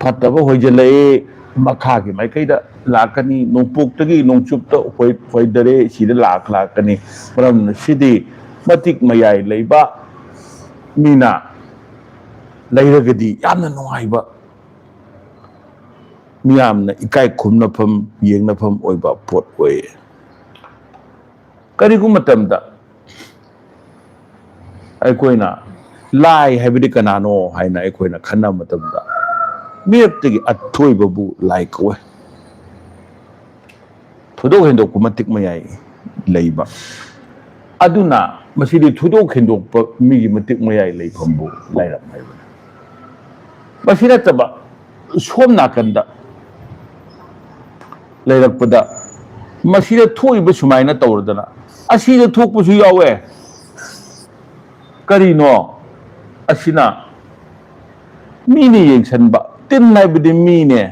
ꯐꯠꯇꯕ ꯍꯣꯏꯖꯤꯜꯂꯛꯏ, ꯃꯈꯥꯒꯤ ꯃꯥꯏꯀꯩꯗ ꯂꯥꯛꯀꯅꯤ, ꯅꯣꯡꯄꯣꯛꯇꯒꯤ ꯅꯣꯡꯆꯨꯞꯇ ꯍꯣꯏ-, ꯍꯣꯏꯗꯔꯦ, ꯁꯤꯗ ꯂꯥꯛ-, ꯂꯥꯛꯀꯅꯤ꯫ ꯃꯔꯝꯅ ꯁꯤꯗꯤ ꯃꯇꯤꯛ ꯃꯌꯥꯏ ꯂꯩꯕ ꯃꯤꯅ ꯂꯩꯔꯒꯗꯤ ꯌꯥꯝꯅ ꯅꯨꯡꯉꯥꯏꯕ, ꯃꯤꯌꯥꯝꯅ ꯏꯀꯥꯏ ꯈꯨꯝꯅꯐꯝ, ꯌꯦꯡꯅꯐꯝ ꯑꯣꯏꯕ ꯄꯣꯠ ꯑꯣꯏꯌꯦ꯫ ꯀꯔꯤꯒꯨꯝꯕ ꯃꯇꯝꯗ ꯑꯩꯈꯣꯏꯅ ꯂꯥꯏ ꯍꯥꯏꯕꯗꯤ ꯀꯅꯥꯅꯣ ꯍꯥꯏꯅ ꯑꯩꯈꯣꯏꯅ ꯈꯟꯅꯕ ꯃꯇꯝꯗ, ꯃꯤꯔꯛꯇꯒꯤ ꯑꯊꯣꯏꯕꯕꯨ ꯂꯥꯏ ꯀꯧꯋꯦ꯫ ꯊꯣꯏꯗꯣꯛ ꯍꯦꯟꯗꯣꯛꯄ ꯃꯇꯤꯛ ꯃꯌꯥꯏ ꯂꯩꯕ꯫ ꯑꯗꯨꯅ ꯃꯁꯤꯗꯤ ꯊꯣꯏꯗꯣꯛ ꯍꯦꯟꯗꯣꯛꯄ ꯃꯤꯒꯤ ꯃꯇꯤꯛ ꯃꯌꯥꯏ ꯂꯩꯐꯝꯕꯨ ꯂꯥꯏꯔꯝ ꯍꯥꯏꯕꯅꯤ꯫ ꯃꯁꯤ ꯅꯠꯇꯕ ꯁꯣꯝ ꯅꯥꯀꯟꯗ ꯂꯩꯔꯛꯄꯗ, ꯃꯁꯤꯗ ꯊꯣꯛꯏꯕ ꯁꯨꯃꯥꯏꯅ ꯇꯧꯔꯗꯅ ꯑꯁꯤꯗ ꯊꯣꯛꯄꯁꯨ ꯌꯥꯎꯋꯦ꯫ ꯀꯔꯤꯅꯣ ꯑꯁꯤꯅ? ꯃꯤꯅ ꯌꯦꯡꯁꯟꯕ꯫ ꯇꯤꯟ ꯍꯥꯏꯕꯗꯤ ꯃꯤꯅꯦ꯫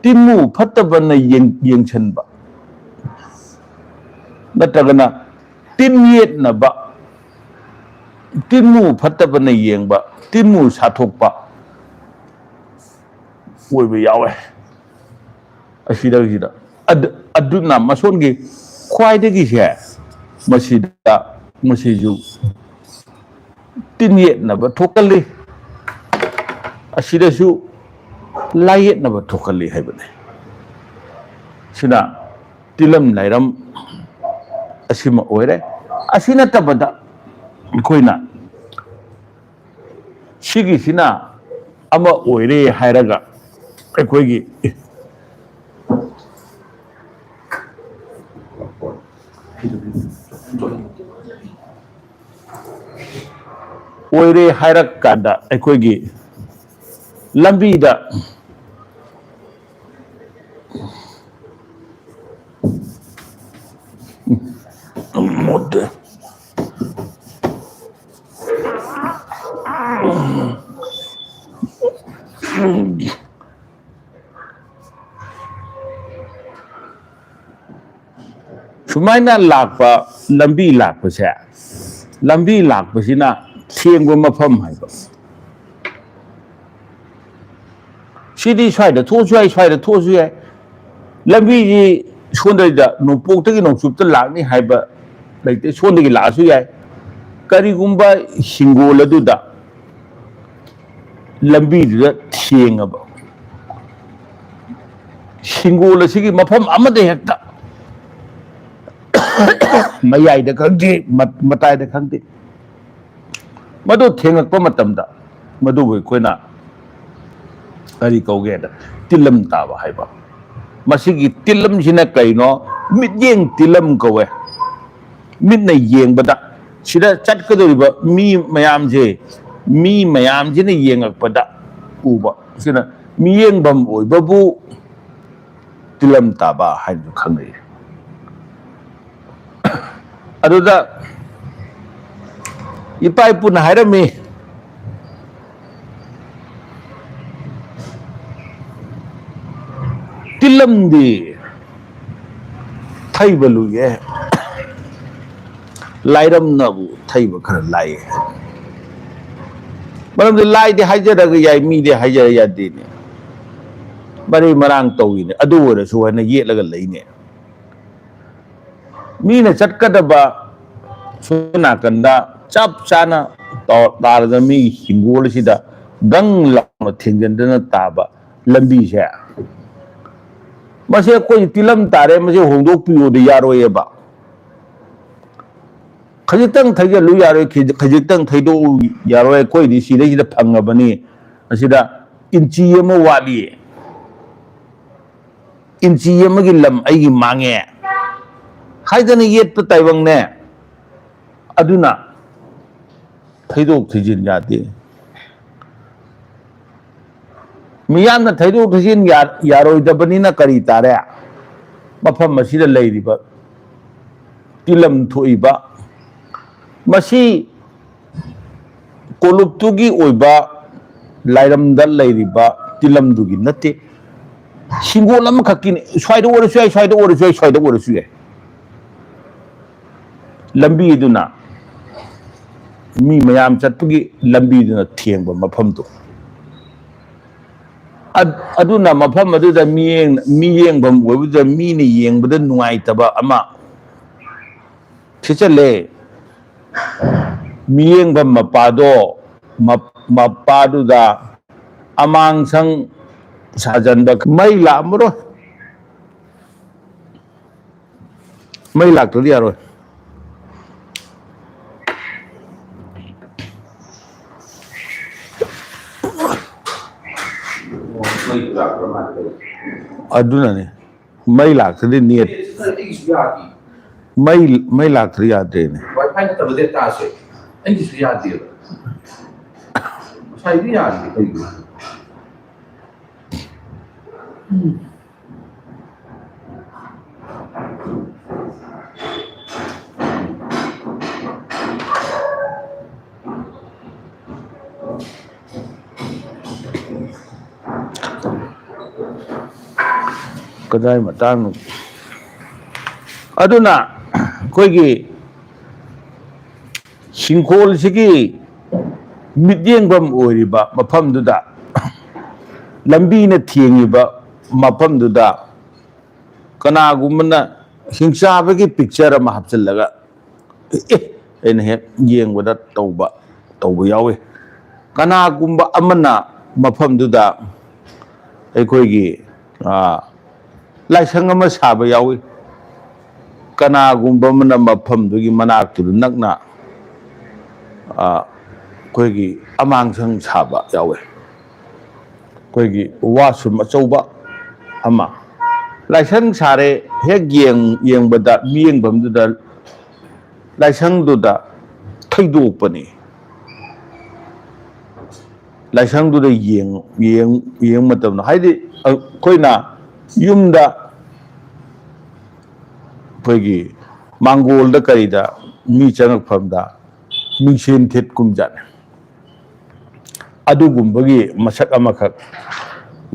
ꯇꯤꯟꯃꯨ ꯐꯠꯇꯕꯅ ꯌꯦꯡ-, ꯌꯦꯡꯁꯟꯕ꯫ ꯅꯠꯇ꯭ꯔꯒꯅ ꯇꯤꯟ ꯌꯦꯠꯅꯕ, ꯇꯤꯟꯃꯨ ꯐꯠꯇꯕꯅ ꯌꯦꯡꯕ, ꯇꯤꯟꯃꯨ ꯁꯥꯊꯣꯛꯄ ꯑꯣꯏꯕ ꯌꯥꯎꯋꯦ꯫ ꯑꯁꯤꯗꯩꯁꯤꯗ꯫ ꯑꯗꯨ-, ꯑꯗꯨꯅ ꯃꯁꯣꯟꯒꯤ ꯈ꯭ꯋꯥꯏꯗꯒꯤꯁꯦ ꯃꯁꯤꯗ, ꯃꯁꯤꯁꯨ ꯇꯤꯟ ꯌꯦꯠꯅꯕ ꯊꯣꯛꯀꯜꯂꯤ, ꯑꯁꯤꯗꯁꯨ ꯂꯥꯏ ꯌꯦꯠꯅꯕ ꯊꯣꯛꯀꯜꯂꯤ ꯍꯥꯏꯕꯅꯤ꯫ ꯁꯤꯅ ꯇꯤꯂꯝ ꯂꯥꯏꯔꯝ ꯑꯁꯤꯃ ꯑꯣꯏꯔꯦ꯫ ꯑꯁꯤ ꯅꯠꯇꯕꯗ ꯑꯩꯈꯣꯏꯅ ꯁꯤꯒꯤꯁꯤꯅ ꯑꯃ ꯑꯣꯏꯔꯦ ꯍꯥꯏꯔꯒ ꯑꯩꯈꯣꯏꯒꯤ ꯑꯣꯏꯔꯦ ꯍꯥꯏꯔꯛ ꯀꯥꯟꯗ ꯑꯩꯈꯣꯏꯒꯤ ꯂꯝꯕꯤꯗ ꯁꯨꯃꯥꯏꯅ ꯂꯥꯛꯄ, ꯂꯝꯕꯤ ꯂꯥꯛꯄꯁꯦ, ꯂꯝꯕꯤ ꯂꯥꯛꯄꯁꯤꯅ ꯊꯦꯡꯕ ꯃꯐꯝ ꯍꯥꯏꯕ꯫ ꯁꯤꯗꯤ ꯁ꯭ꯋꯥꯏꯗ ꯊꯣꯛꯑꯁꯨ ꯌꯥꯏ, ꯁ꯭ꯋꯥꯏꯗ ꯊꯣꯛꯑꯁꯨ ꯌꯥꯏ꯫ ꯂꯝꯕꯤꯁꯤ ꯁꯣꯝꯗꯩꯗ ꯅꯣꯡꯄꯣꯛꯇꯒꯤ ꯅꯣꯡꯆꯨꯞꯇ ꯂꯥꯛꯅꯤ ꯍꯥꯏꯕ ꯂꯩꯇꯦ, ꯁꯣꯝꯗꯒꯤ ꯂꯥꯛꯑꯁꯨ ꯌꯥꯏ꯫ ꯀꯔꯤꯒꯨꯝꯕ ꯍꯤꯡꯒꯣꯜ ꯑꯗꯨꯗ ꯂꯝꯕꯤꯗꯨꯗ ꯊꯦꯡꯉꯕ, ꯍꯤꯡꯒꯣꯜ ꯑꯁꯤꯒꯤ ꯃꯐꯝ ꯑꯃꯗ ꯍꯦꯛꯇ ꯃꯌꯥꯏꯗ ꯈꯪꯗꯦ, ꯃ-, ꯃꯇꯥꯏꯗ ꯈꯪꯗꯦ, ꯃꯗꯨ ꯊꯦꯡꯉꯛꯄ ꯃꯇꯝꯗ ꯃꯗꯨꯕꯨ ꯑꯩꯈꯣꯏꯅ ꯀꯔꯤ ꯀꯧꯒꯦꯗ, ꯇꯤꯜꯂꯝ ꯇꯥꯕ ꯍꯥꯏꯕ꯫ ꯃꯁꯤꯒꯤ ꯇꯤꯜꯂꯝꯁꯤꯅ ꯀꯩꯅꯣ? ꯃꯤꯠꯌꯦꯡ ꯇꯤꯜꯂꯝ ꯀꯧꯋꯦ꯫ ꯃꯤꯠꯅ ꯌꯦꯡꯕꯗ, ꯁꯤꯗ ꯆꯠꯀꯗꯧꯔꯤꯕ ꯃꯤ ꯃꯌꯥꯝꯁꯦ, ꯃꯤ ꯃꯌꯥꯝꯁꯤꯅ ꯌꯦꯡꯉꯛꯄꯗ ꯎꯕ, ꯁꯤꯅ ꯃꯤꯠꯌꯦꯡꯐꯝ ꯑꯣꯏꯕꯕꯨ ꯇꯤꯜꯂꯝ ꯇꯥꯕ ꯍꯥꯏꯅꯁꯨ ꯈꯪꯅꯩ꯫ ꯑꯗꯨꯗ ꯏꯄꯥ ꯏꯄꯨꯅ ꯍꯥꯏꯔꯝꯃꯤ, ꯇꯤꯜꯂꯝꯗꯤ ꯊꯩꯕ ꯂꯨꯏꯌꯦ, ꯂꯥꯏꯔꯝꯅꯕꯨ ꯊꯩꯕ ꯈꯔ ꯂꯥꯏꯌꯦ꯫ ꯃꯔꯝꯗꯤ ꯂꯥꯏꯗꯤ ꯍꯥꯏꯖꯔꯒ ꯌꯥꯏ, ꯃꯤꯗꯤ ꯍꯥꯏꯖꯔ ꯌꯥꯗꯦꯅꯦ꯫ ꯃꯔꯩ ꯃꯔꯥꯡ ꯇꯧꯏꯅꯦ꯫ ꯑꯗꯨ ꯑꯣꯏꯔꯁꯨ ꯍꯥꯏꯅ ꯌꯦꯠꯂꯒ ꯂꯩꯅꯦ꯫ ꯃꯤꯅ ꯆꯠꯀꯗꯕ ꯁꯣꯝ ꯅꯥꯀꯟꯗ ꯆꯞ ꯆꯥꯅ ꯇꯥ-, ꯇꯥꯔꯗꯅ ꯃꯤꯒꯤ ꯍꯤꯡꯒꯣꯜ ꯑꯁꯤꯗ ꯒꯪ ꯂꯥꯎꯅ ꯊꯦꯡꯖꯤꯟꯗꯅ ꯇꯥꯕ ꯂꯝꯕꯤꯁꯦ, ꯃꯁꯤ ꯑꯩꯈꯣꯏ ꯇꯤꯜꯂꯝ ꯇꯥꯔꯦ, ꯃꯁꯤ ꯍꯣꯡꯗꯣꯛꯄꯤꯌꯣꯗꯤ ꯌꯥꯔꯣꯏꯌꯦꯕ꯫ ꯈꯖꯤꯛꯇꯪ ꯊꯩꯖꯤꯜꯂꯨ ꯌꯥꯔꯣꯏ, ꯈꯖꯤꯛ-, ꯈꯖꯤꯛꯇꯪ ꯊꯩꯗꯣꯛꯎ ꯌꯥꯔꯣꯏ, ꯑꯩꯈꯣꯏꯗꯤ ꯁꯤꯗꯩꯁꯤꯗ ꯐꯪꯉꯕꯅꯤ, ꯑꯁꯤꯗ ꯏꯟꯆꯤ ꯑꯃ ꯋꯥꯠꯂꯤ, ꯏꯟꯆꯤ ꯑꯃꯒꯤ ꯂꯝ ꯑꯩꯒꯤ ꯃꯥꯡꯉꯦ ꯍꯥꯏꯗꯅ ꯌꯦꯠꯄ ꯇꯥꯏꯕꯪꯅꯦ꯫ ꯑꯗꯨꯅ ꯊꯩꯗꯣꯛ ꯊꯩꯖꯤꯟ ꯌꯥꯗꯦ꯫ ꯃꯤꯌꯥꯝꯅ ꯊꯩꯗꯣꯛ ꯊꯩꯖꯤꯟ ꯌꯥ-, ꯌꯥꯔꯣꯏꯗꯕꯅꯤꯅ ꯀꯔꯤ ꯇꯥꯔꯦ? ꯃꯐꯝ ꯑꯁꯤꯗ ꯂꯩꯔꯤꯕ ꯇꯤꯂꯝ ꯊꯣꯛꯏꯕ, ꯃꯁꯤ ꯀꯣꯂꯨꯞꯇꯨꯒꯤ ꯑꯣꯏꯕ ꯂꯥꯏꯔꯝꯗ ꯂꯩꯔꯤꯕ ꯇꯤꯂꯝꯗꯨꯒꯤ ꯅꯠꯇꯦ꯫ ꯍꯤꯡꯒꯣꯜ ꯑꯃꯈꯛꯀꯤꯅꯤ꯫ ꯁ꯭ꯋꯥꯏꯗ ꯑꯣꯏꯔꯁꯨ ꯌꯥꯏ, ꯁ꯭ꯋꯥꯏꯗ ꯑꯣꯏꯔꯁꯨ ꯌꯥꯏ, ꯁ꯭ꯋꯥꯏꯗ ꯑꯣꯏꯔꯁꯨ ꯌꯥꯏ꯫ ꯂꯝꯕꯤꯗꯨꯅ ꯃꯤ ꯃꯌꯥꯝ ꯆꯠꯄꯒꯤ ꯂꯝꯕꯤꯗꯨꯅ ꯊꯦꯡꯕ ꯃꯐꯝꯗꯣ꯫ ꯑꯗ-, ꯑꯗꯨꯅ ꯃꯐꯝ ꯑꯗꯨꯗ ꯃꯤꯠꯌꯦꯡ-, ꯃꯤꯠꯌꯦꯡꯐꯝ ꯑꯣꯏꯕꯗꯨꯗ ꯃꯤꯅ ꯌꯦꯡꯕꯗ ꯅꯨꯡꯉꯥꯏꯇꯕ ꯑꯃ ꯊꯦꯠꯆꯜꯂꯦ꯫ ꯃꯤꯠꯌꯦꯡꯐꯝ ꯃꯄꯥꯗꯣ, ꯃꯞ-, ꯃꯄꯥꯗꯨꯗ ꯑꯃꯥꯡꯁꯪ ꯁꯥꯖꯟꯕ꯫ ꯃꯩ ꯂꯥꯛꯑꯝꯃꯔꯣꯏ꯫ ꯃꯩ ꯂꯥꯛꯇ꯭ꯔꯗꯤ ꯌꯥꯔꯣꯏ꯫ ꯑꯗꯨꯅꯅꯦ꯫ ꯃꯩ ꯂꯥꯛꯇ꯭ꯔꯗꯤ ꯅꯦꯠ꯫ ꯑꯩꯒꯤꯁꯨ ꯌꯥꯗꯦ꯫ ꯃꯩ, ꯃꯩ ꯂꯥꯛꯇ꯭ꯔꯗꯤ ꯌꯥꯗ꯭ꯔꯦꯅꯦ꯫ Wi-Fi ꯅꯠꯇꯕ data ꯁꯦ ꯑꯩꯒꯤꯁꯨ ꯌꯥꯗꯦꯕ꯫ ꯉꯁꯥꯏꯗꯤ ꯌꯥꯗꯦ ꯀꯩꯒꯤꯅꯣ? ꯀꯗꯥꯏ ꯃꯇꯥꯡꯅꯣ? ꯑꯗꯨꯅ ꯑꯩꯈꯣꯏꯒꯤ ꯍꯤꯡꯈꯣꯜꯁꯤꯒꯤ ꯃꯤꯠꯌꯦꯡꯐꯝ ꯑꯣꯏꯔꯤꯕ ꯃꯐꯝꯗꯨꯗ, ꯂꯝꯕꯤꯅ ꯊꯦꯡꯉꯤꯕ ꯃꯐꯝꯗꯨꯗ, ꯀꯅꯥꯒꯨꯝꯕꯅ ꯍꯤꯡꯆꯥꯕꯒꯤ picture ꯑꯃ ꯍꯥꯞꯆꯤꯜꯂꯒ, ꯑꯦ, ꯑꯩꯅ ꯍꯦꯛ ꯌꯦꯡꯕꯗ ꯇꯧꯕ, ꯇꯧꯕ ꯌꯥꯎꯏ꯫ ꯀꯅꯥꯒꯨꯝꯕ ꯑꯃꯅ ꯃꯐꯝꯗꯨꯗ ꯑꯩꯈꯣꯏꯒꯤ, ꯑꯥ, ꯂꯥꯏꯁꯪ ꯑꯃ ꯁꯥꯕ ꯌꯥꯎꯏ꯫ ꯀꯅꯥꯒꯨꯝꯕ ꯑꯃꯅ ꯃꯐꯝꯗꯨꯒꯤ ꯃꯅꯥꯛꯇꯨꯗ ꯅꯛꯅ, ꯑꯥ, ꯑꯩꯈꯣꯏꯒꯤ ꯑꯃꯥꯡꯁꯪ ꯁꯥꯕ ꯌꯥꯎꯏ꯫ ꯑꯩꯈꯣꯏꯒꯤ washroom ꯑꯆꯧꯕ ꯑꯃ꯫ ꯂꯥꯏꯁꯪ ꯁꯥꯔꯦ, ꯍꯦꯛ ꯌꯦꯡ-, ꯌꯦꯡꯕꯗ, ꯃꯤꯠꯌꯦꯡꯐꯝꯗꯨꯗ ꯂꯥꯏꯁꯪꯗꯨꯗ ꯊꯩꯗꯣꯛꯄꯅꯤ꯫ ꯂꯥꯏꯁꯪꯗꯨꯗ ꯌꯦꯡ-, ꯌꯦꯡ-, ꯌꯦꯡꯕ ꯃꯇꯝꯗ, ꯍꯥꯏꯗꯤ, ꯑꯩꯈꯣꯏꯅ ꯌꯨꯝꯗ, ꯑꯩꯈꯣꯏꯒꯤ ꯃꯥꯡꯒꯣꯜꯗ ꯀꯔꯤꯗ ꯃꯤ ꯆꯪꯉꯛꯐꯝꯗ ꯃꯤꯡꯁꯦꯟ ꯊꯦꯠꯀꯨꯝꯖꯥꯠꯅꯤ꯫ ꯑꯗꯨꯒꯨꯝꯕꯒꯤ ꯃꯁꯛ ꯑꯃꯈꯛ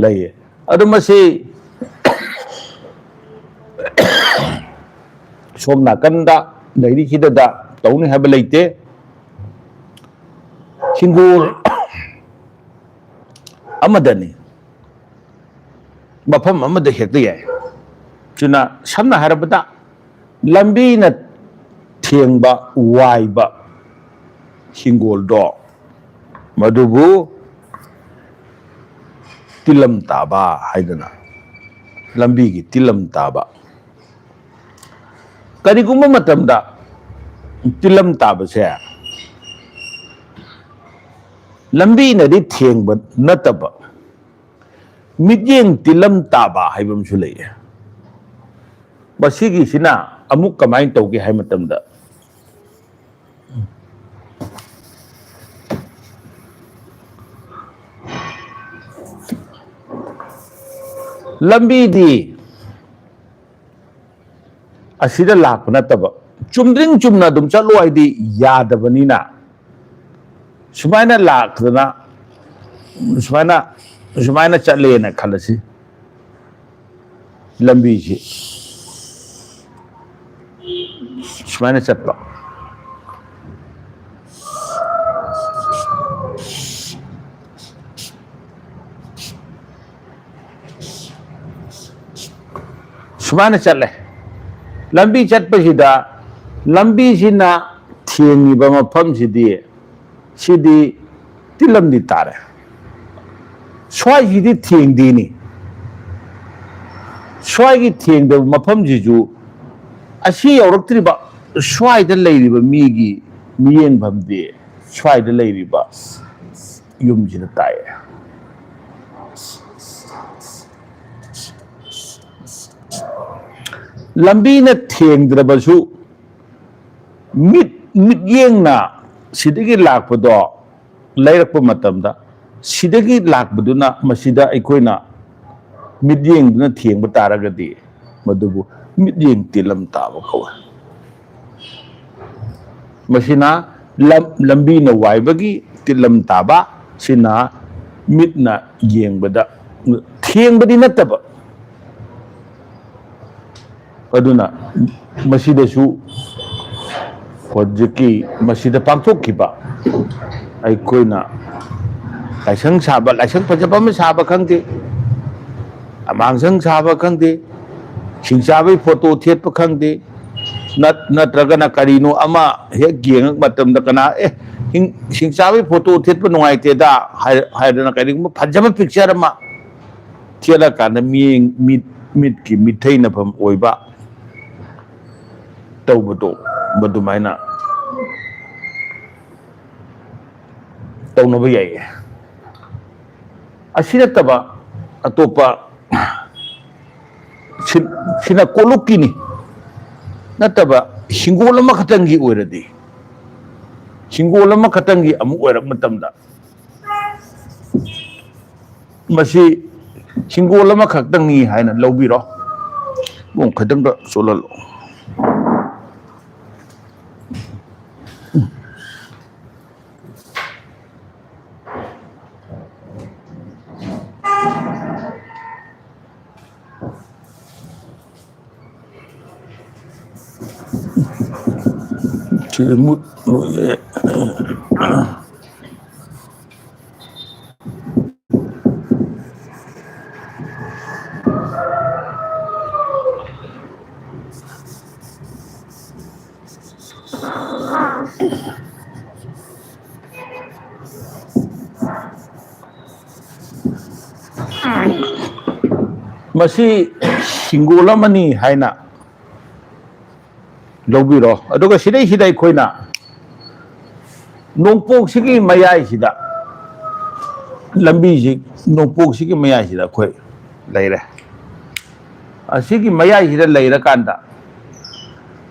ꯂꯩꯌꯦ꯫ ꯑꯗꯨ ꯃꯁꯤ ꯁꯣꯝ ꯅꯥꯀꯟꯗ ꯂꯩꯔꯤꯁꯤꯗꯗ ꯇꯧꯅꯤ ꯍꯥꯏꯕ ꯂꯩꯇꯦ꯫ ꯍꯤꯡꯒꯣꯜ ꯑꯃꯗꯅꯤ, ꯃꯐꯝ ꯑꯃꯗ ꯍꯦꯛꯇ ꯌꯥꯏ꯫ ꯆꯨꯝꯅ ꯁꯝꯅ ꯍꯥꯏꯔꯕꯗ, ꯂꯝꯕꯤꯅ ꯊꯦꯡꯕ, ꯋꯥꯏꯕ ꯍꯤꯡꯒꯣꯜꯗꯣ, ꯃꯗꯨꯕꯨ ꯇꯤꯜꯂꯝ ꯇꯥꯕ ꯍꯥꯏꯗꯅ, ꯂꯝꯕꯤꯒꯤ ꯇꯤꯜꯂꯝ ꯇꯥꯕ꯫ ꯀꯔꯤꯒꯨꯝꯕ ꯃꯇꯝꯗ ꯇꯤꯜꯂꯝ ꯇꯥꯕꯁꯦ ꯂꯝꯕꯤꯅꯗꯤ ꯊꯦꯡꯕ ꯅꯠꯇꯕ, ꯃꯤꯠꯌꯦꯡ ꯇꯤꯜꯂꯝ ꯇꯥꯕ ꯍꯥꯏꯕ ꯑꯃꯁꯨ ꯂꯩꯌꯦ꯫ ꯃꯁꯤꯒꯤꯁꯤꯅ ꯑꯃꯨꯛ ꯀꯃꯥꯏꯅ ꯇꯧꯒꯦ ꯍꯥꯏ ꯃꯇꯝꯗ, ꯂꯝꯕꯤꯗꯤ ꯑꯁꯤꯗ ꯂꯥꯛꯄ ꯅꯠꯇꯕ, ꯆꯨꯝꯗ꯭ꯔꯤꯡ ꯆꯨꯝꯅ ꯑꯗꯨꯝ ꯆꯠꯂꯣ ꯍꯥꯏꯗꯤ ꯌꯥꯗꯕꯅꯤꯅ, ꯁꯨꯃꯥꯏꯅ ꯂꯥꯛꯇꯅ, ꯁꯨꯃꯥꯏꯅ, ꯁꯨꯃꯥꯏꯅ ꯆꯠꯂꯦꯅ ꯈꯜꯂꯁꯤ꯫ ꯂꯝꯕꯤꯁꯤ ꯁꯨꯃꯥꯏꯅ ꯆꯠꯄ꯫ ꯁꯨꯃꯥꯏꯅ ꯆꯠꯂꯦ꯫ ꯂꯝꯕꯤ ꯆꯠꯄꯁꯤꯗ, ꯂꯝꯕꯤꯁꯤꯅ ꯊꯦꯡꯉꯤꯕ ꯃꯐꯝꯁꯤꯗꯤ, ꯁꯤꯗꯤ ꯇꯤꯜꯂꯝꯗꯤ ꯇꯥꯔꯦ꯫ ꯁ꯭ꯋꯥꯏꯁꯤꯗꯤ ꯊꯦꯡꯗꯦꯅꯤ꯫ ꯁ꯭ꯋꯥꯏꯒꯤ ꯊꯦꯡꯗꯕ ꯃꯐꯝꯁꯤꯁꯨ, ꯑꯁꯤ ꯌꯧꯔꯛꯇ꯭ꯔꯤꯕ ꯁ꯭ꯋꯥꯏꯗ ꯂꯩꯔꯤꯕ ꯃꯤꯒꯤ ꯃꯤꯠꯌꯦꯡꯐꯝꯗꯤ ꯁ꯭ꯋꯥꯏꯗ ꯂꯩꯔꯤꯕ ꯌꯨꯝꯁꯤꯗ ꯇꯥꯏ꯫ ꯂꯝꯕꯤꯅ ꯊꯦꯡꯗ꯭ꯔꯕꯁꯨ, ꯃꯤꯠ, ꯃꯤꯠꯌꯦꯡꯅ ꯁꯤꯗꯒꯤ ꯂꯥꯛꯄꯗꯣ ꯂꯩꯔꯛꯄ ꯃꯇꯝꯗ, ꯁꯤꯗꯒꯤ ꯂꯥꯛꯄꯗꯨꯅ ꯃꯁꯤꯗ ꯑꯩꯈꯣꯏꯅ ꯃꯤꯠꯌꯦꯡꯗꯨꯅ ꯊꯦꯡꯕ ꯇꯥꯔꯒꯗꯤ, ꯃꯗꯨꯕꯨ ꯃꯤꯠꯌꯦꯡ ꯇꯤꯜꯂꯝ ꯇꯥꯕ ꯀꯧꯏ꯫ ꯃꯁꯤꯅ ꯂꯝ-, ꯂꯝꯕꯤꯅ ꯋꯥꯏꯕꯒꯤ ꯇꯤꯜꯂꯝ ꯇꯥꯕ, ꯁꯤꯅ ꯃꯤꯠꯅ ꯌꯦꯡꯕꯗ ꯊꯦꯡꯕꯗꯤ ꯅꯠꯇꯕ꯫ ꯑꯗꯨꯅ ꯃꯁꯤꯗꯁꯨ ꯍꯧꯖꯤꯛꯀꯤ ꯃꯁꯤꯗ ꯄꯥꯡꯊꯣꯛꯈꯤꯕ, ꯑꯩꯈꯣꯏꯅ ꯂꯥꯏꯁꯪ ꯁꯥꯕ, ꯂꯥꯏꯁꯪ ꯐꯖꯕ ꯑꯃ ꯁꯥꯕ ꯈꯪꯗꯦ, ꯑꯃꯥꯡꯁꯪ ꯁꯥꯕ ꯈꯪꯗꯦ, ꯁꯤꯡꯆꯥꯕꯩ ꯐꯣꯇꯣ ꯊꯦꯠꯄ ꯈꯪꯗꯦ, ꯅꯠ-, ꯅꯠꯇ꯭ꯔꯒꯅ ꯀꯔꯤꯅꯣ ꯑꯃ ꯍꯦꯛ ꯌꯦꯡꯉꯛ ꯃꯇꯝꯗ ꯀꯅꯥ, "ꯑꯦ, ꯍꯤꯡ-, ꯁꯤꯡꯆꯥꯕꯩ ꯐꯣꯇꯣ ꯊꯦꯠꯄ ꯅꯨꯡꯉꯥꯏꯇꯦꯗ" ꯍꯥꯏ-, ꯍꯥꯏꯗꯅ ꯀꯔꯤꯒꯨꯝꯕ ꯐꯖꯕ ꯄꯤꯛꯆꯔ ꯑꯃ ꯊꯦꯠꯂꯀꯥꯟꯗ ꯃꯤꯠꯌꯦꯡ-, ꯃꯤꯠ-, ꯃꯤꯠꯀꯤ ꯃꯤꯠꯊꯩꯅꯐꯝ ꯑꯣꯏꯕ ꯇꯧꯕꯗꯣ, ꯃꯗꯨꯃꯥꯏꯅ ꯇꯧꯅꯕ ꯌꯥꯏꯌꯦ꯫ ꯑꯁꯤ ꯅꯠꯇꯕ ꯑꯇꯣꯞꯄ, ꯁꯤ-, ꯁꯤꯅ ꯀꯣꯂꯨꯞꯀꯤꯅꯤ ꯅꯠꯇꯕ, ꯍꯤꯡꯒꯣꯜ ꯑꯃꯈꯛꯇꯪꯒꯤ ꯑꯣꯏꯔꯗꯤ, ꯍꯤꯡꯒꯣꯜ ꯑꯃꯈꯛꯇꯪꯒꯤ ꯑꯃꯨꯛ ꯑꯣꯏꯔꯛ ꯃꯇꯝꯗ, ꯃꯁꯤ ꯍꯤꯡꯒꯣꯜ ꯑꯃꯈꯛꯇꯪꯅꯤ ꯍꯥꯏꯅ ꯂꯧꯕꯤꯔꯣ꯫ ꯅꯣꯡ ꯈꯤꯇꯪꯒ ꯆꯣꯠꯍꯜꯂꯣ꯫ ꯔꯤꯃꯨꯠ ꯂꯣꯏꯔꯦ꯫ ꯃꯁꯤ ꯁꯤꯡꯒꯣꯜ ꯑꯃꯅꯤ ꯍꯥꯏꯅ ꯂꯧꯕꯤꯔꯣ꯫ ꯑꯗꯨꯒ ꯁꯤꯗꯩꯁꯤꯗ ꯑꯩꯈꯣꯏꯅ ꯅꯣꯡꯄꯣꯛꯁꯤꯒꯤ ꯃꯌꯥꯏꯁꯤꯗ, ꯂꯝꯕꯤꯁꯤ ꯅꯣꯡꯄꯣꯛꯁꯤꯒꯤ ꯃꯌꯥꯏꯁꯤꯗ ꯑꯩꯈꯣꯏ ꯂꯩꯔꯦ꯫ ꯑꯁꯤꯒꯤ ꯃꯌꯥꯏꯁꯤꯗ ꯂꯩꯔꯀꯥꯟꯗ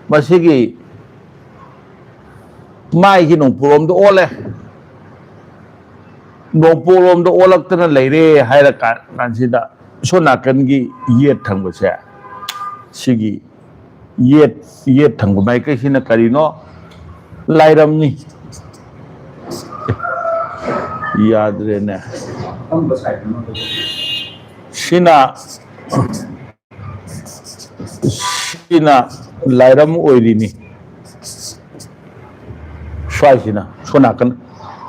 ꯃꯁꯤꯒꯤ ꯃꯥꯏꯁꯤ ꯅꯣꯡꯄꯣꯛꯂꯣꯝꯗ ꯑꯣꯜꯂꯦ꯫ ꯅꯣꯡꯄꯣꯛꯂꯣꯝꯗ ꯑꯣꯜꯂꯛꯇꯅ ꯂꯩꯔꯦ ꯍꯥꯏꯔ ꯀꯥꯟ-, ꯀꯥꯟꯁꯤꯗ ꯁꯣꯝ ꯅꯥꯀꯟꯒꯤ ꯌꯦꯠ ꯊꯪꯕꯁꯦ, ꯁꯤꯒꯤ ꯌꯦꯠ, ꯌꯦꯠ ꯊꯪꯕ ꯃꯥꯏꯀꯩꯁꯤꯅ ꯀꯔꯤꯅꯣ? ꯂꯥꯏꯔꯝꯅꯤ꯫ ꯌꯥꯗ꯭ꯔꯦꯅꯦ꯫ ꯁꯤꯅ, ꯁꯤꯅ ꯂꯥꯏꯔꯝ ꯑꯣꯏꯔꯤꯅꯤ꯫ ꯁ꯭ꯋꯥꯏꯁꯤꯅ ꯁꯣꯝ ꯅꯥꯀꯟ,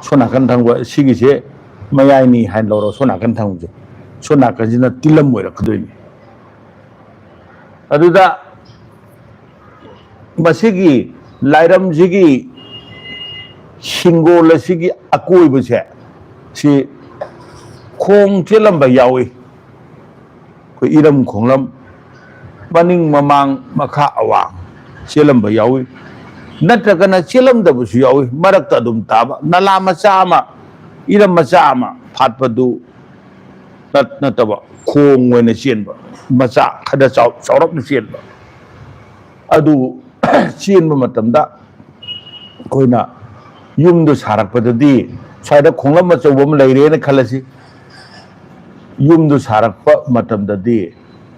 ꯁꯣꯝ ꯅꯥꯀꯟ ꯊꯪꯕ ꯁꯤꯒꯤꯁꯦ ꯃꯌꯥꯏꯅꯤ ꯍꯥꯏꯅ ꯂꯧꯔꯣ꯫ ꯁꯣꯝ ꯅꯥꯀꯟ ꯊꯪꯕꯁꯦ, ꯁꯣꯝ ꯅꯥꯀꯟꯁꯤꯅ ꯇꯤꯜꯂꯝ ꯑꯣꯏꯔꯛꯀꯗꯣꯏꯅꯤ꯫ ꯑꯗꯨꯗ ꯃꯁꯤꯒꯤ ꯂꯥꯏꯔꯝꯁꯤꯒꯤ ꯁꯤꯡꯒꯣꯜ ꯑꯁꯤꯒꯤ ꯑꯀꯣꯏꯕꯁꯦ, ꯁꯤ ꯈꯣꯡ ꯆꯦꯜꯂꯝꯕ ꯌꯥꯎꯏ꯫ ꯑꯩꯈꯣꯏ ꯏꯔꯝ ꯈꯣꯡꯂꯝ, ꯃꯅꯤꯡ ꯃꯃꯥꯡ ꯃꯈꯥ ꯑꯋꯥꯡ ꯆꯦꯜꯂꯝꯕ ꯌꯥꯎꯏ, ꯅꯠꯇ꯭ꯔꯒꯅ ꯆꯦꯜꯂꯝꯗꯕꯁꯨ ꯌꯥꯎꯏ꯫ ꯃꯔꯛꯇ ꯑꯗꯨꯝ ꯇꯥꯕ ꯅꯂꯥ ꯃꯆꯥ ꯑꯃ, ꯏꯔꯝ ꯃꯆꯥ ꯑꯃ ꯐꯥꯠꯄꯗꯨ ꯅꯠ-, ꯅꯠꯇꯕ, ꯈꯣꯡ ꯑꯣꯏꯅ ꯆꯦꯟꯕ, ꯃꯆꯥ ꯈꯔ ꯆꯥꯎ-, ꯆꯥꯎꯔꯞꯅ ꯆꯦꯟꯕ꯫ ꯑꯗꯨ ꯆꯦꯟꯕ ꯃꯇꯝꯗ ꯑꯩꯈꯣꯏꯅ ꯌꯨꯝꯗꯨ ꯁꯥꯔꯛꯄꯗꯗꯤ, ꯁ꯭ꯋꯥꯏꯗ ꯈꯣꯡꯂꯝ ꯑꯆꯧꯕ ꯑꯃ ꯂꯩꯔꯦꯅ ꯈꯜꯂꯁꯤ꯫ ꯌꯨꯝꯗꯨ ꯁꯥꯔꯛꯄ ꯃꯇꯝꯗꯗꯤ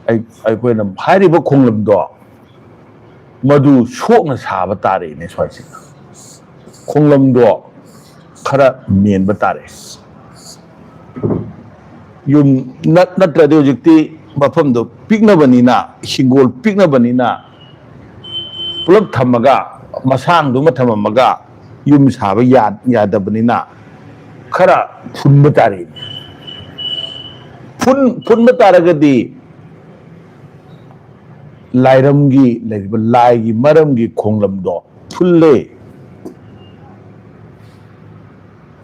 ꯑꯩ-, ꯑꯩꯈꯣꯏꯅ ꯍꯥꯏꯔꯤꯕ ꯈꯣꯡꯂꯝꯗꯣ ꯃꯗꯨ ꯁꯣꯛꯅ ꯁꯥꯕ ꯇꯥꯔꯦꯅꯦ꯫ ꯁ꯭ꯋꯥꯏꯁꯤꯗ ꯈꯣꯡꯂꯝꯗꯣ ꯈꯔ ꯃꯦꯟꯕ ꯇꯥꯔꯦ꯫ ꯌꯨꯝ ꯅꯠ-, ꯅꯠꯇ꯭ꯔꯗꯤ ꯍꯧꯖꯤꯛꯇꯤ ꯃꯐꯝꯗꯣ ꯄꯤꯛꯅꯕꯅꯤꯅ, ꯍꯤꯡꯒꯣꯜ ꯄꯤꯛꯅꯕꯅꯤꯅ, ꯄꯨꯂꯞ ꯊꯝꯃꯒ ꯃꯁꯥꯡꯗꯨꯃ ꯊꯝꯃꯝꯃꯒ ꯌꯨꯝ ꯁꯥꯕ ꯌꯥ-, ꯌꯥꯗꯕꯅꯤꯅ ꯈꯔ ꯐꯨꯟꯕ ꯇꯥꯔꯦ꯫ ꯐꯨꯟ-, ꯐꯨꯟꯕ ꯇꯥꯔꯒꯗꯤ ꯂꯥꯏꯔꯝꯒꯤ ꯂꯩꯔꯤꯕ ꯂꯥꯏꯒꯤ ꯃꯔꯝꯒꯤ ꯈꯣꯡꯂꯝꯗꯣ ꯐꯨꯜꯂꯦ꯫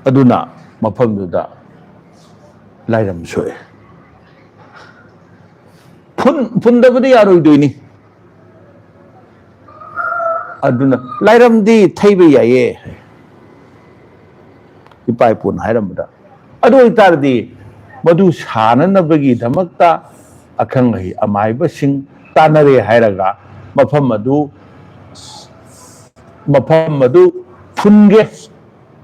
ꯑꯗꯨꯅ ꯃꯐꯝꯗꯨꯗ ꯂꯥꯏꯔꯝ ꯁꯣꯛꯑꯦ꯫ ꯐꯨꯟ-, ꯐꯨꯟꯗꯕꯗꯤ ꯌꯥꯔꯣꯏꯗꯣꯏꯅꯤ꯫ ꯑꯗꯨꯅ ꯂꯥꯏꯔꯝꯗꯤ ꯊꯩꯕ ꯌꯥꯏꯌꯦ ꯍꯥꯏ, ꯏꯄꯥ ꯏꯄꯨꯅ ꯍꯥꯏꯔꯝꯕꯗ꯫ ꯑꯗꯨ ꯑꯣꯏꯇꯥꯔꯗꯤ ꯃꯗꯨ ꯁꯥꯅꯅꯕꯒꯤꯗꯃꯛꯇ ꯑꯈꯪ ꯑꯍꯩ ꯑꯃꯥꯏꯕꯁꯤꯡ ꯇꯥꯟꯅꯔꯦ ꯍꯥꯏꯔꯒ ꯃꯐꯝ ꯑꯗꯨ, ꯃꯐꯝ ꯑꯗꯨ ꯐꯨꯟꯒꯦ,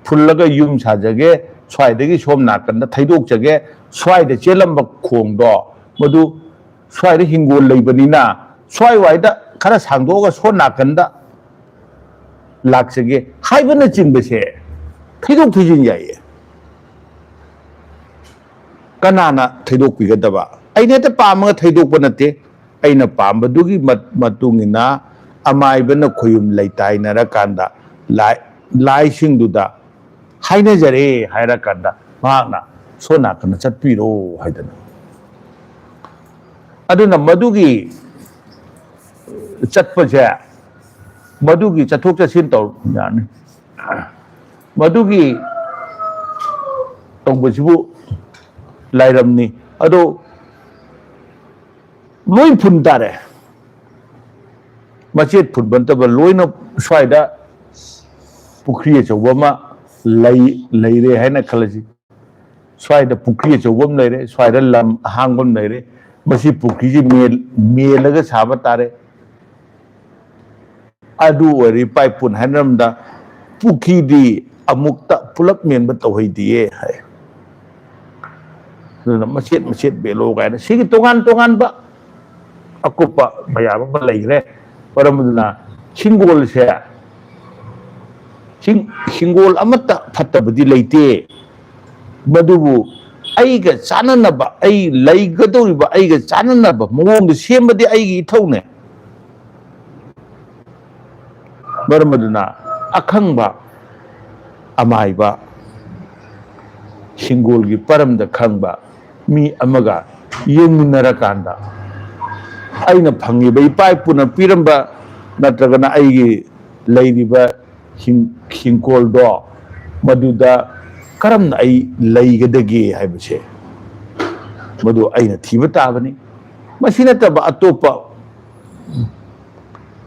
ꯐꯨꯜꯂꯒ ꯌꯨꯝ ꯁꯥꯖꯒꯦ, ꯁ꯭ꯋꯥꯏꯗꯒꯤ ꯁꯣꯝ ꯅꯥꯀꯟꯗ ꯊꯩꯗꯣꯛꯆꯒꯦ, ꯁ꯭ꯋꯥꯏꯗ ꯆꯦꯜꯂꯝꯕ ꯈꯣꯡꯗꯣ ꯃꯗꯨ ꯁ꯭ꯋꯥꯏꯗ ꯍꯤꯡꯒꯣꯜ ꯂꯩꯕꯅꯤꯅ ꯁ꯭ꯋꯥꯏ ꯋꯥꯏꯗ ꯈꯔ ꯁꯥꯡꯗꯣꯛꯑꯒ ꯁꯣꯝ ꯅꯥꯀꯟꯗ ꯂꯥꯛꯆꯒꯦ ꯍꯥꯏꯕꯅꯆꯤꯡꯕꯁꯦ ꯊꯩꯗꯣꯛ ꯊꯩꯖꯤꯟ ꯌꯥꯏꯌꯦ꯫ ꯀꯅꯥꯅ ꯊꯩꯗꯣꯛꯄꯤꯒꯗꯕ? ꯑꯩꯅ ꯍꯦꯛꯇ ꯄꯥꯝꯃꯒ ꯊꯩꯗꯣꯛꯄ ꯅꯠꯇꯦ꯫ ꯑꯩꯅ ꯄꯥꯝꯕꯗꯨꯒꯤ ꯃꯠ-, ꯃꯇꯨꯡ ꯏꯟꯅ ꯑꯃꯥꯏꯕꯅ ꯈꯣꯏꯌꯨꯝ ꯂꯩꯇꯥꯏꯅꯔꯀꯥꯟꯗ ꯂꯥꯏ-, ꯂꯥꯏꯁꯤꯡꯗꯨꯗ ꯍꯥꯏꯅꯖꯔꯦ ꯍꯥꯏꯔꯀꯥꯟꯗ ꯃꯍꯥꯛꯅ ꯁꯣꯝ ꯅꯥꯀꯟꯗ ꯆꯠꯄꯤꯔꯣ ꯍꯥꯏꯗꯅ꯫ ꯑꯗꯨꯅ ꯃꯗꯨꯒꯤ ꯆꯠꯄꯁꯦ, ꯃꯗꯨꯒꯤ ꯆꯠꯊꯣꯛ ꯆꯠꯁꯤꯟ ꯇꯧ ꯌꯥꯅꯤ꯫ ꯃꯗꯨꯒꯤ ꯇꯧꯕꯁꯤꯕꯨ ꯂꯥꯏꯔꯝꯅꯤ꯫ ꯑꯗꯣ ꯂꯣꯏ ꯐꯨꯟ ꯇꯥꯔꯦ꯫ ꯃꯆꯦꯠ ꯐꯨꯟꯕ ꯅꯠꯇꯕ ꯂꯣꯏꯅ ꯁ꯭ꯋꯥꯏꯗ ꯄꯨꯈ꯭ꯔꯤ ꯑꯆꯧꯕ ꯑꯃ ꯂꯩ-, ꯂꯩꯔꯦ ꯍꯥꯏꯅ ꯈꯜꯂꯁꯤ꯫ ꯁ꯭ꯋꯥꯏꯗ ꯄꯨꯈ꯭ꯔꯤ ꯑꯆꯧꯕ ꯑꯃ ꯂꯩꯔꯦ, ꯁ꯭ꯋꯥꯏꯗ ꯂꯝ ꯑꯍꯥꯡꯕ ꯑꯃ ꯂꯩꯔꯦ꯫ ꯃꯁꯤ ꯄꯨꯈ꯭ꯔꯤꯁꯤ ꯃꯦꯜ-, ꯃꯦꯜꯂꯒ ꯁꯥꯕ ꯇꯥꯔꯦ꯫ ꯑꯗꯨ ꯑꯣꯏꯔꯗꯤ ꯏꯄꯥ ꯏꯄꯨꯅ ꯍꯥꯏꯅꯔꯝꯗ ꯄꯨꯈ꯭ꯔꯤꯗꯤ ꯑꯃꯨꯛꯇ ꯄꯨꯂꯞ ꯃꯦꯟꯕ ꯇꯧꯍꯩꯗꯦ ꯍꯥꯏ꯫ ꯑꯗꯨꯅ ꯃꯆꯦꯠ ꯃꯆꯦꯠ ꯃꯦꯜꯂꯣ ꯀꯥꯏꯅ ꯁꯤꯒꯤ ꯇꯣꯉꯥꯟ ꯇꯣꯉꯥꯟꯕ ꯑꯀꯨꯞꯄ ꯃꯌꯥꯝ ꯑꯃ ꯂꯩꯈ꯭ꯔꯦ꯫ ꯃꯔꯝ ꯑꯗꯨꯅ ꯍꯤꯡꯒꯣꯜꯁꯦ, ꯍꯤꯡ-, ꯍꯤꯡꯒꯣꯜ ꯑꯃꯠꯇ ꯐꯠꯇꯕꯗꯤ ꯂꯩꯇꯦ꯫ ꯃꯗꯨꯕꯨ ꯑꯩꯒ ꯆꯥꯟꯅꯅꯕ, ꯑꯩ ꯂꯩꯒꯗꯧꯔꯤꯕ ꯑꯩꯒ ꯆꯥꯟꯅꯅꯕ ꯃꯑꯣꯡꯗ ꯁꯦꯝꯕꯗꯤ ꯑꯩꯒꯤ ꯏꯊꯧꯅꯦ꯫ ꯃꯔꯝ ꯑꯗꯨꯅ ꯑꯈꯪꯕ ꯑꯃꯥꯏꯕ, ꯍꯤꯡꯒꯣꯜꯒꯤ ꯄꯔꯝꯗ ꯈꯪꯕ ꯃꯤ ꯑꯃꯒ ꯌꯦꯡꯃꯤꯟꯅꯔꯀꯥꯟꯗ ꯑꯩꯅ ꯐꯪꯉꯤꯕ, ꯏꯄꯥ ꯏꯄꯨꯅ ꯄꯤꯔꯝꯕ ꯅꯠꯇ꯭ꯔꯒꯅ ꯑꯩꯒꯤ ꯂꯩꯔꯤꯕ ꯍꯤꯡ-, ꯍꯤꯡꯈꯣꯜꯗꯣ, ꯃꯗꯨꯗ ꯀꯔꯝꯅ ꯑꯩ ꯂꯩꯒꯗꯒꯦ ꯍꯥꯏꯕꯁꯦ, ꯃꯗꯨ ꯑꯩꯅ ꯊꯤꯕ ꯇꯥꯕꯅꯤ꯫ ꯃꯁꯤ ꯅꯠꯇꯕ ꯑꯇꯣꯞꯄ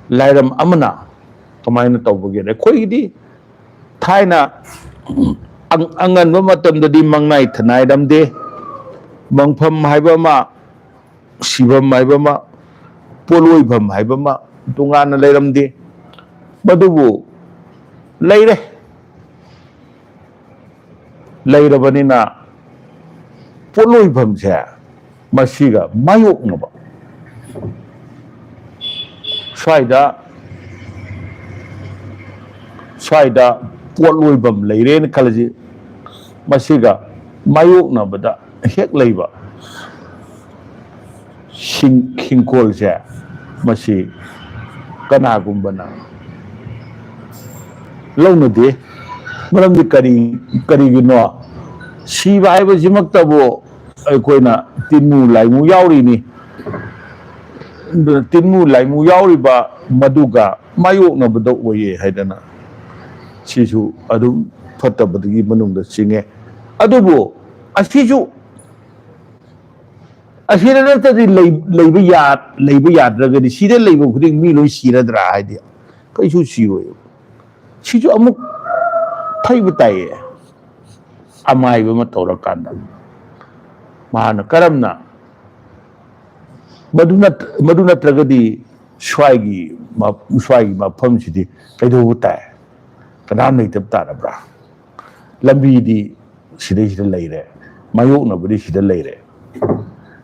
ꯂꯥꯏꯔꯝ ꯑꯃꯅ ꯀꯃꯥꯏꯅ ꯇꯧꯕꯒꯦ? ꯑꯩꯈꯣꯏꯒꯤꯗꯤ ꯊꯥꯏꯅ ꯑꯪ-, ꯑꯉꯟꯕ ꯃꯇꯝꯗꯗꯤ ꯃꯪꯅꯥꯏ ꯊꯅꯥꯏꯔꯝꯗꯦ, ꯃꯪꯐꯝ ꯍꯥꯏꯕ ꯑꯃ, ꯁꯤꯐꯝ ꯍꯥꯏꯕ ꯑꯃ, ꯄꯣꯠꯂꯣꯏꯐꯝ ꯍꯥꯏꯕ ꯑꯃ ꯇꯣꯉꯥꯟꯅ ꯂꯩꯔꯝꯗꯦ꯫ ꯃꯗꯨꯕꯨ ꯂꯩꯔꯦ꯫ ꯂꯩꯔꯕꯅꯤꯅ ꯄꯣꯠꯂꯣꯏꯐꯝꯁꯦ ꯃꯁꯤꯒ ꯃꯥꯌꯣꯛꯅꯕ, ꯁ꯭ꯋꯥꯏꯗ, ꯁ꯭ꯋꯥꯏꯗ ꯄꯣꯠꯂꯣꯏꯐꯝ ꯂꯩꯔꯦꯅ ꯈꯜꯂꯁꯤ, ꯃꯁꯤꯒ ꯃꯥꯌꯣꯛꯅꯕꯗ ꯍꯦꯛ ꯂꯩꯕ ꯍꯤꯡ-, ꯍꯤꯡꯈꯣꯜꯁꯦ, ꯃꯁꯤ ꯀꯅꯥꯒꯨꯝꯕꯅ ꯂꯧꯅꯗꯦ꯫ ꯃꯔꯝꯗꯤ ꯀꯔꯤ, ꯀꯔꯤꯒꯤꯅꯣ? ꯁꯤꯕ ꯍꯥꯏꯕꯁꯤꯃꯛꯇꯕꯨ ꯑꯩꯈꯣꯏꯅ ꯇꯤꯟꯃꯨ ꯂꯥꯏꯃꯨ ꯌꯥꯎꯔꯤꯅꯤ꯫ ꯑꯗꯨꯅ ꯇꯤꯟꯃꯨ ꯂꯥꯏꯃꯨ ꯌꯥꯎꯔꯤꯕ ꯃꯗꯨꯒ ꯃꯥꯌꯣꯛꯅꯕꯗ ꯑꯣꯏꯌꯦ ꯍꯥꯏꯗꯅ ꯁꯤꯁꯨ ꯑꯗꯨꯝ ꯐꯠꯇꯕꯗꯒꯤ ꯃꯅꯨꯡꯗ ꯆꯤꯡꯉꯦ꯫ ꯑꯗꯨꯕꯨ ꯑꯁꯤꯁꯨ, ꯑꯁꯤꯗ ꯅꯠꯇ꯭ꯔꯗꯤ ꯂꯩ-, ꯂꯩꯕ ꯌꯥ-, ꯂꯩꯕ ꯌꯥꯗ꯭ꯔꯒꯗꯤ ꯁꯤꯗ ꯂꯩꯕ ꯈꯨꯗꯤꯡ ꯃꯤ ꯂꯣꯏ ꯁꯤꯔꯗ꯭ꯔꯥ ꯍꯥꯏꯗꯤ? ꯀꯩꯁꯨ ꯁꯤꯔꯣꯏ꯫ ꯁꯤꯁꯨ ꯑꯃꯨꯛ ꯊꯩꯕ ꯇꯥꯏꯌꯦ꯫ ꯑꯃꯥꯏꯕ ꯑꯃ ꯇꯧꯔꯀꯥꯟꯗ ꯃꯥꯅ ꯀꯔꯝꯅ ꯃꯗꯨ ꯅꯠ-, ꯃꯗꯨ ꯅꯠꯇ꯭ꯔꯒꯗꯤ ꯁ꯭ꯋꯥꯏꯒꯤ ꯃ-, ꯁ꯭ꯋꯥꯏꯒꯤ ꯃꯐꯝꯁꯤꯗꯤ ꯀꯩꯗꯧꯕ ꯇꯥꯏ? ꯀꯅꯥꯝ ꯂꯩꯇꯕ ꯇꯥꯔꯕ꯭ꯔꯥ? ꯂꯝꯕꯤꯗꯤ ꯁꯤꯗꯩꯁꯤꯗ ꯂꯩꯔꯦ, ꯃꯥꯌꯣꯛꯅꯕꯗꯤ ꯁꯤꯗ ꯂꯩꯔꯦ꯫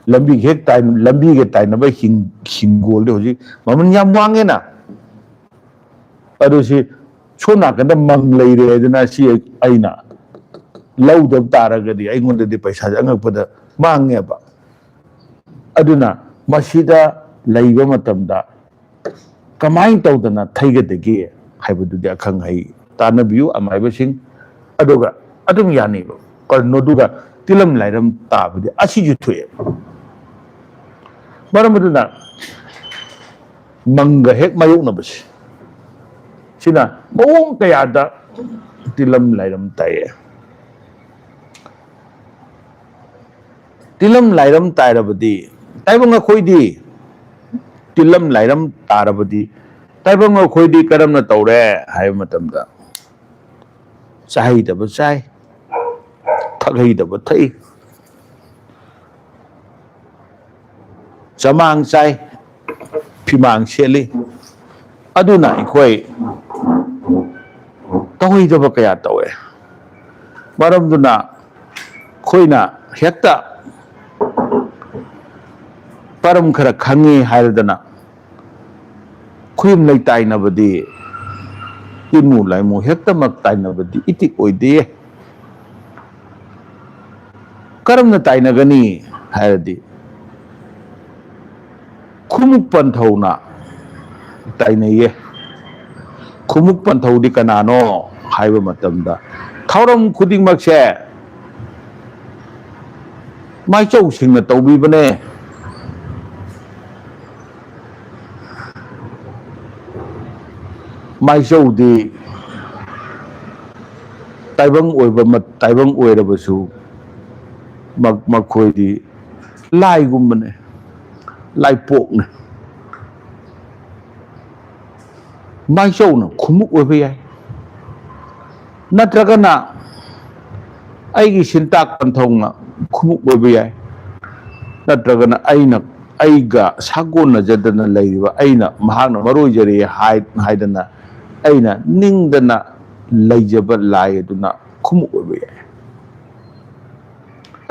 ꯂꯝꯕꯤꯒ ꯍꯦꯛ ꯇꯥꯏ-, ꯂꯝꯕꯤꯒ ꯇꯥꯏꯅꯕ ꯍꯤꯡ-, ꯍꯤꯡꯒꯣꯜꯗꯤ ꯍꯧꯖꯤꯛ ꯃꯃꯜ ꯌꯥꯝ ꯋꯥꯡꯉꯦꯅ꯫ ꯑꯗꯨ ꯁꯤ ꯁꯣꯝ ꯅꯥꯀꯟꯗ ꯃꯪ ꯂꯩꯔꯦ ꯍꯥꯏꯗꯅ ꯁꯤ ꯑꯩꯅ ꯂꯧꯗꯕ ꯇꯥꯔꯒꯗꯤ ꯑꯩꯉꯣꯟꯗꯗꯤ ꯄꯩꯁꯥꯁꯦ ꯑꯉꯛꯄꯗ ꯃꯥꯡꯉꯦꯕ꯫ ꯑꯗꯨꯅ ꯃꯁꯤꯗ ꯂꯩꯕ ꯃꯇꯝꯗ ꯀꯃꯥꯏꯅ ꯇꯧꯗꯅ ꯊꯩꯒꯗꯒꯦ? ꯍꯥꯏꯕꯗꯨꯗꯤ ꯑꯈꯪ ꯑꯍꯩ ꯇꯥꯟꯅꯕꯤꯌꯨ, ꯑꯃꯥꯏꯕꯁꯤꯡ꯫ ꯑꯗꯨꯒ ꯑꯗꯨꯝ ꯌꯥꯅꯤꯕ꯫ ꯀꯔꯅꯣꯗꯨꯒ ꯇꯤꯜꯂꯝ ꯂꯥꯏꯔꯝ ꯇꯥꯕꯗꯤ ꯑꯁꯤꯁꯨ ꯊꯣꯛꯑꯦ꯫ ꯃꯔꯝ ꯑꯗꯨꯅ ꯃꯪꯒ ꯍꯦꯛ ꯃꯥꯌꯣꯛꯅꯕꯁꯦ, ꯁꯤꯅ ꯃꯑꯣꯡ ꯀꯌꯥꯗ ꯇꯤꯜꯂꯝ ꯂꯥꯏꯔꯝ ꯇꯥꯏꯌꯦ꯫ ꯇꯤꯜꯂꯝ ꯂꯥꯏꯔꯝ ꯇꯥꯏꯔꯕꯗꯤ, ꯇꯥꯏꯕꯪ ꯑꯩꯈꯣꯏꯗꯤ ꯇꯤꯜꯂꯝ ꯂꯥꯏꯔꯝ ꯇꯥꯔꯕꯗꯤ, ꯇꯥꯏꯕꯪ ꯑꯩꯈꯣꯏꯗꯤ ꯀꯔꯝꯅ ꯇꯧꯔꯦ ꯍꯥꯏꯕ ꯃꯇꯝꯗ, ꯆꯥꯍꯩꯗꯕ ꯆꯥꯏ, ꯊꯛꯍꯩꯗꯕ ꯊꯛꯏ, ꯆꯃꯥꯡ ꯆꯥꯏ, ꯐꯤꯃꯥꯡ ꯁꯦꯠꯂꯤ꯫ ꯑꯗꯨꯅ ꯑꯩꯈꯣꯏ ꯇꯧꯍꯩꯗꯕ ꯀꯌꯥ ꯇꯧꯋꯦ꯫ ꯃꯔꯝꯗꯨꯅ ꯑꯩꯈꯣꯏꯅ ꯍꯦꯛꯇ ꯄꯔꯝ ꯈꯔ ꯈꯪꯉꯤ ꯍꯥꯏꯔꯗꯅ ꯈꯨꯌꯨꯝ ꯂꯩꯇꯥꯏꯅꯕꯗꯤ, ꯏꯃꯨ ꯂꯥꯏꯃꯨ ꯍꯦꯛꯇꯃꯛ ꯇꯥꯏꯅꯕꯗꯤ ꯏꯇꯤꯛ ꯑꯣꯏꯗꯦ꯫ ꯀꯔꯝꯅ ꯇꯥꯏꯅꯒꯅꯤ ꯍꯥꯏꯔꯗꯤ, ꯈꯨꯃꯨꯛ ꯄꯟꯊꯧꯅ ꯇꯥꯏꯅꯩꯌꯦ꯫ ꯈꯨꯃꯨꯛ ꯄꯟꯊꯧꯗꯤ ꯀꯅꯥꯅꯣ ꯍꯥꯏꯕ ꯃꯇꯝꯗ, ꯊꯧꯔꯝ ꯈꯨꯗꯤꯡꯃꯛꯁꯦ ꯃꯥꯏꯆꯧꯁꯤꯡꯅ ꯇꯧꯕꯤꯕꯅꯦ꯫ ꯃꯥꯏꯆꯧꯗꯤ ꯇꯥꯏꯕꯪ ꯑꯣꯏꯕ ꯃ-, ꯇꯥꯏꯕꯪ ꯑꯣꯏꯔꯕꯁꯨ ꯃ-, ꯃꯈꯣꯏꯗꯤ ꯂꯥꯏꯒꯨꯝꯕꯅꯦ, ꯂꯥꯏꯄꯣꯛꯅꯦ꯫ ꯃꯥꯏꯆꯧꯅ ꯈꯨꯃꯨꯛ ꯑꯣꯏꯕ ꯌꯥꯏ, ꯅꯠꯇ꯭ꯔꯒꯅ ꯑꯩꯒꯤ ꯁꯤꯟꯇꯥꯛ ꯄꯟꯊꯧꯅ ꯈꯨꯃꯨꯛ ꯑꯣꯏꯕ ꯌꯥꯏ, ꯅꯠꯇ꯭ꯔꯒꯅ ꯑꯩꯅ, ꯑꯩꯒ ꯁꯥꯒꯣꯟꯅꯖꯗꯅ ꯂꯩꯔꯤꯕ, ꯑꯩꯅ ꯃꯍꯥꯛꯅ ꯃꯔꯨ ꯑꯣꯏꯖꯔꯤ ꯍꯥꯏ-, ꯍꯥꯏꯗꯅ ꯑꯩꯅ ꯅꯤꯡꯗꯅ ꯂꯩꯖꯕ ꯂꯥꯏ ꯑꯗꯨꯅ ꯈꯨꯃꯨꯛ ꯑꯣꯏꯕ ꯌꯥꯏ꯫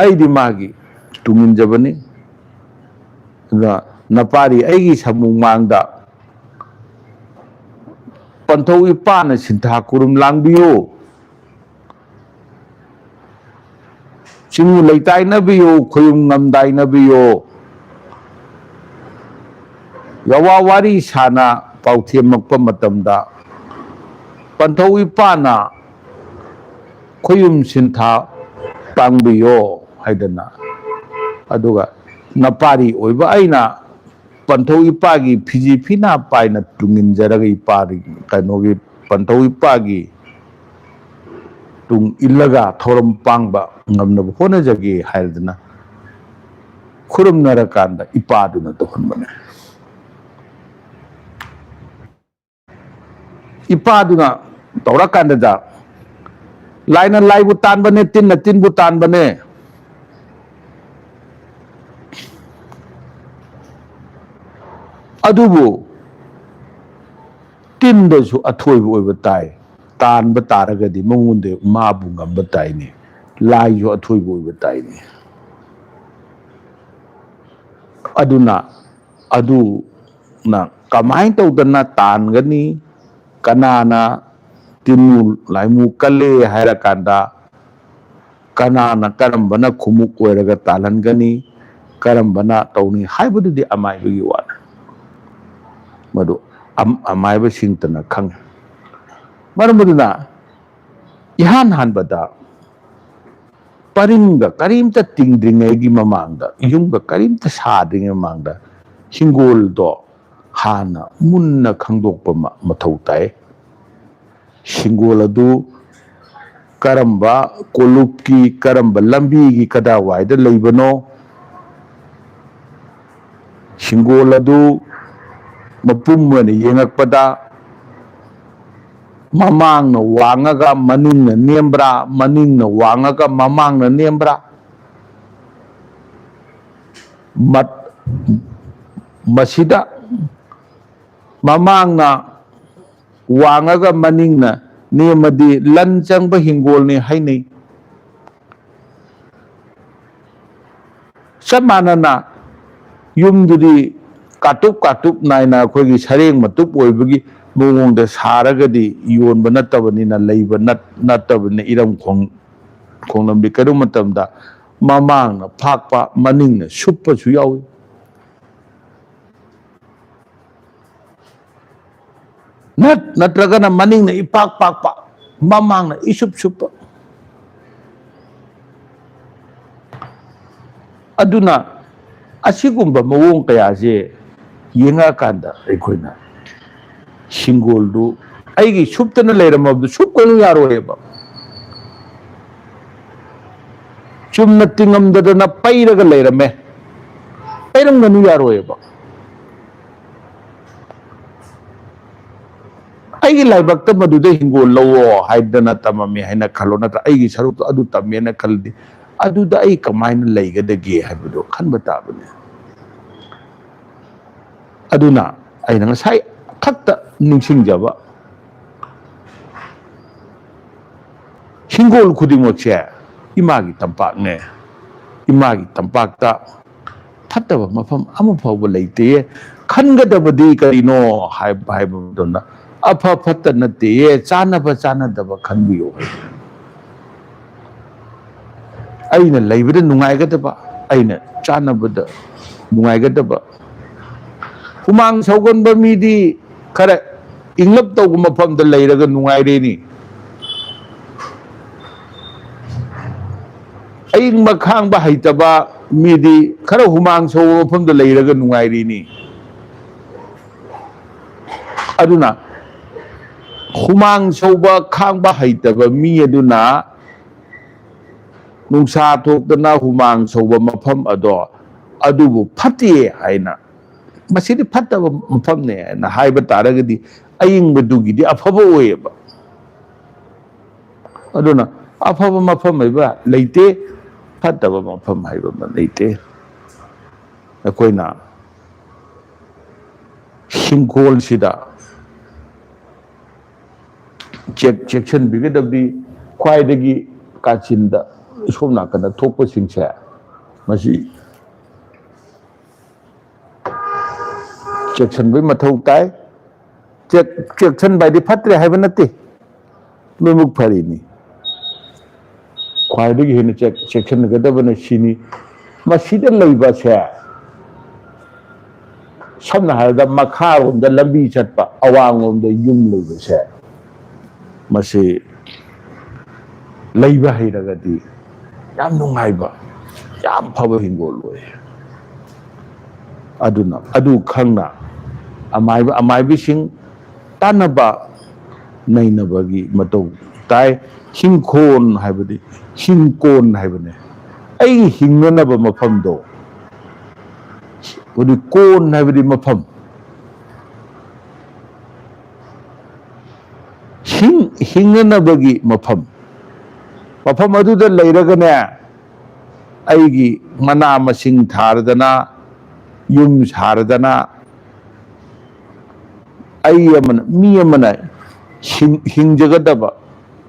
ꯑꯩꯗꯤ ꯃꯥꯒꯤ ꯇꯨꯡ ꯏꯟꯖꯕꯅꯤ꯫ ꯑꯗꯨꯅ ꯅꯄꯥꯔꯤ ꯑꯩꯒꯤ ꯁꯥꯃꯨ ꯃꯥꯡꯗ ꯄꯟꯊꯧ ꯏꯄꯥꯅ ꯁꯤꯟꯊꯥ ꯈꯨꯔꯨꯝ ꯂꯥꯡꯕꯤꯌꯨ꯫ ꯆꯤꯡꯉꯨ ꯂꯩꯇꯥꯏꯅꯕꯤꯌꯨ, ꯈꯨꯌꯨꯝ ꯉꯝꯗꯥꯏꯅꯕꯤꯌꯨ꯫ ꯌꯥꯋꯥ ꯋꯥꯔꯤ ꯁꯥꯅ ꯄꯥꯎꯊꯦꯝꯃꯛꯄ ꯃꯇꯝꯗ ꯄꯟꯊꯧ ꯏꯄꯥꯅ ꯈꯣꯌꯨꯝ ꯁꯤꯟꯊꯥ ꯄꯥꯡꯕꯤꯌꯣ ꯍꯥꯏꯗꯅ, ꯑꯗꯨꯒ ꯅꯄꯥꯔꯤ ꯑꯣꯏꯕ ꯑꯩꯅ ꯄꯟꯊꯧ ꯏꯄꯥꯒꯤ ꯐꯤꯖꯤ ꯐꯤꯅꯥ ꯄꯥꯏꯅ ꯇꯨꯡꯏꯟꯖꯔꯒ ꯏꯄꯥꯒꯤ, ꯀꯩꯅꯣꯒꯤ, ꯄꯟꯊꯧ ꯏꯄꯥꯒꯤ ꯇꯨꯡ ꯏꯜꯂꯒ ꯊꯧꯔꯝ ꯄꯥꯡꯕ ꯉꯝꯅꯕ ꯍꯣꯠꯅꯖꯒꯦ ꯍꯥꯏꯔꯗꯅ ꯈꯨꯔꯨꯝꯅꯔꯀꯥꯟꯗ ꯏꯄꯥꯗꯨꯅ ꯇꯧꯍꯟꯕꯅꯦ꯫ ꯏꯄꯥꯗꯨꯅ ꯇꯧꯔꯀꯥꯟꯗꯗ ꯂꯥꯏꯅ ꯂꯥꯏꯕꯨ ꯇꯥꯟꯕꯅꯦ, ꯇꯤꯟꯅ ꯇꯤꯟꯕꯨ ꯇꯥꯟꯕꯅꯦ꯫ ꯑꯗꯨꯕꯨ ꯇꯤꯟꯗꯁꯨ ꯑꯊꯣꯏꯕ ꯑꯣꯏꯕ ꯇꯥꯏ꯫ ꯇꯥꯟꯕ ꯇꯥꯔꯒꯗꯤ ꯃꯉꯣꯟꯗ ꯃꯥꯕꯨ ꯉꯝꯕ ꯇꯥꯏꯅꯦ꯫ ꯂꯥꯏꯁꯨ ꯑꯊꯣꯏꯕ ꯑꯣꯏꯕ ꯇꯥꯏꯅꯦ꯫ ꯑꯗꯨꯅ ꯑꯗꯨꯅ ꯀꯃꯥꯏꯅ ꯇꯧꯗꯅ ꯇꯥꯟꯒꯅꯤ? ꯀꯅꯥꯅ ꯇꯤꯟꯃꯨ ꯂꯥꯏꯃꯨ ꯀꯜꯂꯦ ꯍꯥꯏꯔꯀꯥꯟꯗ ꯀꯅꯥꯅ ꯀꯔꯝꯕꯅ ꯈꯨꯃꯨꯛ ꯑꯣꯏꯔꯒ ꯇꯥꯜꯍꯟꯒꯅꯤ, ꯀꯔꯝꯕꯅ ꯇꯧꯅꯤ ꯍꯥꯏꯕꯗꯨꯗꯤ ꯑꯃꯥꯏꯕꯒꯤ ꯋꯥꯅꯤ꯫ ꯃꯗꯨ ꯑꯝ-, ꯑꯃꯥꯏꯕꯁꯤꯡꯇꯅ ꯈꯪꯉꯤ꯫ ꯃꯔꯝ ꯑꯗꯨꯅ ꯏꯍꯥꯟ ꯍꯥꯟꯕꯗ ꯄꯔꯤꯡꯒ ꯀꯔꯤꯝꯇ ꯇꯤꯡꯗ꯭ꯔꯤꯉꯩꯒꯤ ꯃꯃꯥꯡꯗ, ꯌꯨꯝꯒ ꯀꯔꯤꯝꯇ ꯁꯥꯗ꯭ꯔꯤꯉꯩ ꯃꯃꯥꯡꯗ ꯍꯤꯡꯒꯣꯜꯗꯣ ꯍꯥꯟꯅ ꯃꯨꯟꯅ ꯈꯪꯗꯣꯛꯄ ꯑꯃ ꯃꯊꯧ ꯇꯥꯏ꯫ ꯍꯤꯡꯒꯣꯜ ꯑꯗꯨ ꯀꯔꯝꯕ ꯀꯣꯂꯨꯞꯀꯤ, ꯀꯔꯝꯕ ꯂꯝꯕꯤꯒꯤ ꯀꯗꯥꯋꯥꯏꯗ ꯂꯩꯕꯅꯣ? ꯍꯤꯡꯒꯣꯜ ꯑꯗꯨ ꯃꯄꯨꯝ ꯑꯣꯏꯅ ꯌꯦꯡꯉꯛꯄꯗ ꯃꯃꯥꯡꯅ ꯋꯥꯡꯉꯒ ꯃꯅꯤꯡꯅ ꯅꯦꯝꯕ꯭ꯔꯥ, ꯃꯅꯤꯡꯅ ꯋꯥꯡꯉꯒ ꯃꯃꯥꯡꯅ ꯅꯦꯝꯕ꯭ꯔꯥ? ꯃꯠ-, ꯃꯁꯤꯗ ꯃꯃꯥꯡꯅ ꯋꯥꯡꯉꯒ ꯃꯅꯤꯡꯅ ꯅꯦꯝꯃꯗꯤ ꯂꯟ ꯆꯪꯕ ꯍꯤꯡꯒꯣꯜꯅꯤ ꯍꯥꯏꯅꯩ꯫ ꯆꯞ ꯃꯥꯟꯅꯅ ꯌꯨꯝꯗꯨꯗꯤ ꯀꯥꯇꯨꯞ ꯀꯥꯇꯨꯞ ꯅꯥꯏꯅ ꯑꯩꯈꯣꯏꯒꯤ ꯁꯔꯦꯡ ꯃꯇꯨꯞ ꯑꯣꯏꯕꯒꯤ ꯃꯑꯣꯡꯗ ꯁꯥꯔꯒꯗꯤ ꯌꯣꯟꯕ ꯅꯠꯇꯕꯅꯤꯅ, ꯂꯩꯕ ꯅꯠ-, ꯅꯠꯇꯕꯅꯤꯅ ꯏꯔꯝ ꯈꯣꯡ-, ꯈꯣꯡꯂꯝꯗꯤ ꯀꯔꯤꯒꯨꯝꯕ ꯃꯇꯝꯗ ꯃꯃꯥꯡꯅ ꯐꯥꯛꯄ, ꯃꯅꯤꯡꯅ ꯁꯨꯞꯄꯁꯨ ꯌꯥꯎꯏ꯫ ꯅꯠ-, ꯅꯠꯇ꯭ꯔꯒꯅ ꯃꯅꯤꯡꯅ ꯏꯄꯥꯛ ꯄꯥꯛꯄ, ꯃꯃꯥꯡꯅ ꯏꯁꯨꯞ ꯁꯨꯞꯄ꯫ ꯑꯗꯨꯅ ꯑꯁꯤꯒꯨꯝꯕ ꯃꯑꯣꯡ ꯀꯌꯥꯁꯦ ꯌꯦꯡꯉꯛꯑꯀꯥꯟꯗ ꯑꯩꯈꯣꯏꯅ ꯍꯤꯡꯒꯣꯜꯗꯨ ꯑꯩꯒꯤ ꯁꯨꯞꯇꯅ ꯂꯩꯔꯝꯃꯕꯗꯨ ꯁꯨꯞꯀꯅꯨ ꯌꯥꯔꯣꯏꯑꯕ꯫ ꯆꯨꯝꯅ ꯇꯤꯡꯉꯝꯗꯗꯅ ꯄꯩꯔꯒ ꯂꯩꯔꯝꯃꯦ, ꯄꯩꯔꯝꯒꯅꯨ ꯌꯥꯔꯣꯏꯑꯕ꯫ ꯑꯩꯒꯤ ꯂꯥꯏꯕꯛꯇ ꯃꯗꯨꯗ ꯍꯤꯡꯒꯣꯜ ꯂꯧꯑꯣ ꯍꯥꯏꯗꯅ ꯇꯝꯃꯝꯃꯦ ꯍꯥꯏꯅ ꯈꯜꯂꯣ, ꯅꯠꯇ꯭ꯔ ꯑꯩꯒꯤ ꯁꯔꯨꯛꯇꯣ ꯑꯗꯨ ꯇꯝꯃꯦꯅ ꯈꯜꯂꯗꯤ, ꯑꯗꯨꯗ ꯑꯩ ꯀꯃꯥꯏꯅ ꯂꯩꯒꯗꯒꯦ ꯍꯥꯏꯕꯗꯣ ꯈꯟꯕ ꯇꯥꯕꯅꯤ꯫ ꯑꯗꯨꯅ ꯑꯩꯅ ꯉꯁꯥꯏ ꯈꯛꯇ ꯅꯤꯡꯁꯤꯡꯖꯕ, ꯍꯤꯡꯒꯣꯜ ꯈꯨꯗꯤꯡꯃꯛꯁꯦ ꯏꯃꯥꯒꯤ ꯇꯝꯄꯥꯛꯅꯦ꯫ ꯏꯃꯥꯒꯤ ꯇꯝꯄꯥꯛꯇ ꯐꯠꯇꯕ ꯃꯐꯝ ꯑꯃ ꯐꯥꯎꯕ ꯂꯩꯇꯦ꯫ ꯈꯟꯒꯗꯕꯗꯤ ꯀꯔꯤꯅꯣ ꯍꯥꯏꯕ, ꯍꯥꯏꯕ ꯃꯇꯝꯗ, ꯑꯐ ꯐꯠꯇ ꯅꯠꯇꯦꯌꯦ, ꯆꯥꯅꯕ ꯆꯥꯅꯗꯕ ꯈꯟꯕꯤꯌꯨ ꯍꯥꯏ꯫ ꯑꯩꯅ ꯂꯩꯕꯗ ꯅꯨꯡꯉꯥꯏꯒꯗꯕ, ꯑꯩꯅ ꯆꯥꯅꯕꯗ ꯅꯨꯡꯉꯥꯏꯒꯗꯕ꯫ ꯍꯨꯃꯥꯡ ꯁꯧꯒꯟꯕ ꯃꯤꯗꯤ ꯈꯔ ꯏꯪꯂꯞ ꯇꯧꯕ ꯃꯐꯝꯗ ꯂꯩꯔꯒ ꯅꯨꯡꯉꯥꯏꯔꯦꯅꯤ꯫ ꯑꯏꯪꯕ ꯈꯥꯡꯕ ꯍꯩꯇꯕ ꯃꯤꯗꯤ ꯈꯔ ꯍꯨꯃꯥꯡ ꯁꯧꯕ ꯃꯐꯝꯗ ꯂꯩꯔꯒ ꯅꯨꯡꯉꯥꯏꯔꯤꯅꯤ꯫ ꯑꯗꯨꯅ ꯍꯨꯃꯥꯡ ꯁꯧꯕ ꯈꯥꯡꯕ ꯍꯩꯇꯕ ꯃꯤ ꯑꯗꯨꯅ ꯅꯨꯡꯁꯥ ꯊꯣꯛꯇꯅ ꯍꯨꯃꯥꯡ ꯁꯧꯕ ꯃꯐꯝ ꯑꯗꯣ, ꯑꯗꯨꯕꯨ ꯐꯠꯇꯦ ꯍꯥꯏꯅ, "ꯃꯁꯤꯗꯤ ꯐꯠꯇꯕ ꯃꯐꯝꯅꯦ" ꯍꯥꯏꯅ ꯍꯥꯏꯕ ꯇꯥꯔꯒꯗꯤ, ꯑꯏꯪꯕꯗꯨꯒꯤꯗꯤ ꯑꯐꯕ ꯑꯣꯏꯌꯦꯕ꯫ ꯑꯗꯨꯅ ꯑꯐꯕ ꯃꯐꯝ ꯍꯥꯏꯕ ꯂꯩꯇꯦ, ꯐꯠꯇꯕ ꯃꯐꯝ ꯍꯥꯏꯕ ꯑꯃ ꯂꯩꯇꯦ꯫ ꯑꯩꯈꯣꯏꯅ ꯍꯤꯡꯈꯣꯜꯁꯤꯗ ꯆꯦꯛ-, ꯆꯦꯛꯁꯤꯟꯕꯤꯒꯗꯕꯗꯤ, ꯈ꯭ꯋꯥꯏꯗꯒꯤ ꯀꯥꯆꯤꯟꯗ ꯁꯣꯝ ꯅꯥꯀꯟꯗ ꯊꯣꯛꯄꯁꯤꯡꯁꯦ, ꯃꯁꯤ ꯆꯦꯛꯁꯤꯟꯕꯒꯤ ꯃꯊꯧ ꯇꯥꯏ꯫ ꯆꯦꯛ-, ꯆꯦꯛꯁꯤꯟꯕ ꯍꯥꯏꯗꯤ ꯐꯠꯇ꯭ꯔꯦ ꯍꯥꯏꯕ ꯅꯠꯇꯦ, ꯂꯣꯏꯅꯃꯛ ꯐꯔꯤꯅꯤ꯫ ꯈ꯭ꯋꯥꯏꯗꯒꯤ ꯍꯦꯟꯅ ꯆꯦꯛ-, ꯆꯦꯛꯁꯤꯟꯒꯗꯕꯅ ꯁꯤꯅꯤ꯫ ꯃꯁꯤꯗ ꯂꯩꯕꯁꯦ ꯁꯝꯅ ꯍꯥꯏꯔꯕꯗ, ꯃꯈꯥꯔꯣꯝꯗ ꯂꯝꯕꯤ ꯆꯠꯄ, ꯑꯋꯥꯡꯂꯣꯝꯗ ꯌꯨꯝ ꯂꯩꯕꯁꯦ, ꯃꯁꯤ ꯂꯩꯕ ꯍꯩꯔꯒꯗꯤ ꯌꯥꯝ ꯅꯨꯡꯉꯥꯏꯕ, ꯌꯥꯝ ꯐꯕ ꯍꯤꯡꯒꯣꯜ ꯑꯣꯏ꯫ ꯑꯗꯨꯅ ꯑꯗꯨ ꯈꯪꯅ ꯑꯃꯥꯏꯕ, ꯑꯃꯥꯏꯕꯤꯁꯤꯡ ꯇꯥꯟꯅꯕ ꯅꯩꯅꯕꯒꯤ ꯃꯇꯧ ꯇꯥꯏ꯫ ꯍꯤꯡꯈꯣꯜ ꯍꯥꯏꯕꯗꯤ ꯍꯤꯡꯀꯣꯟ ꯍꯥꯏꯕꯅꯦ꯫ ꯑꯩꯒꯤ ꯍꯤꯡꯅꯅꯕ ꯃꯐꯝꯗꯣ, ꯑꯗꯨ ꯀꯣꯟ ꯍꯥꯏꯕꯗꯤ ꯃꯐꯝ꯫ ꯍꯤꯡ-, ꯍꯤꯡꯅꯅꯕꯒꯤ ꯃꯐꯝ꯫ ꯃꯐꯝ ꯑꯗꯨꯗ ꯂꯩꯔꯒꯅꯦ, ꯑꯩꯒꯤ ꯃꯅꯥ ꯃꯁꯤꯡ ꯊꯥꯔꯗꯅ, ꯌꯨꯝ ꯁꯥꯔꯗꯅ, ꯑꯩ ꯑꯃꯅ, ꯃꯤ ꯑꯃꯅ ꯍꯤꯡ-, ꯍꯤꯡꯖꯒꯗꯕ,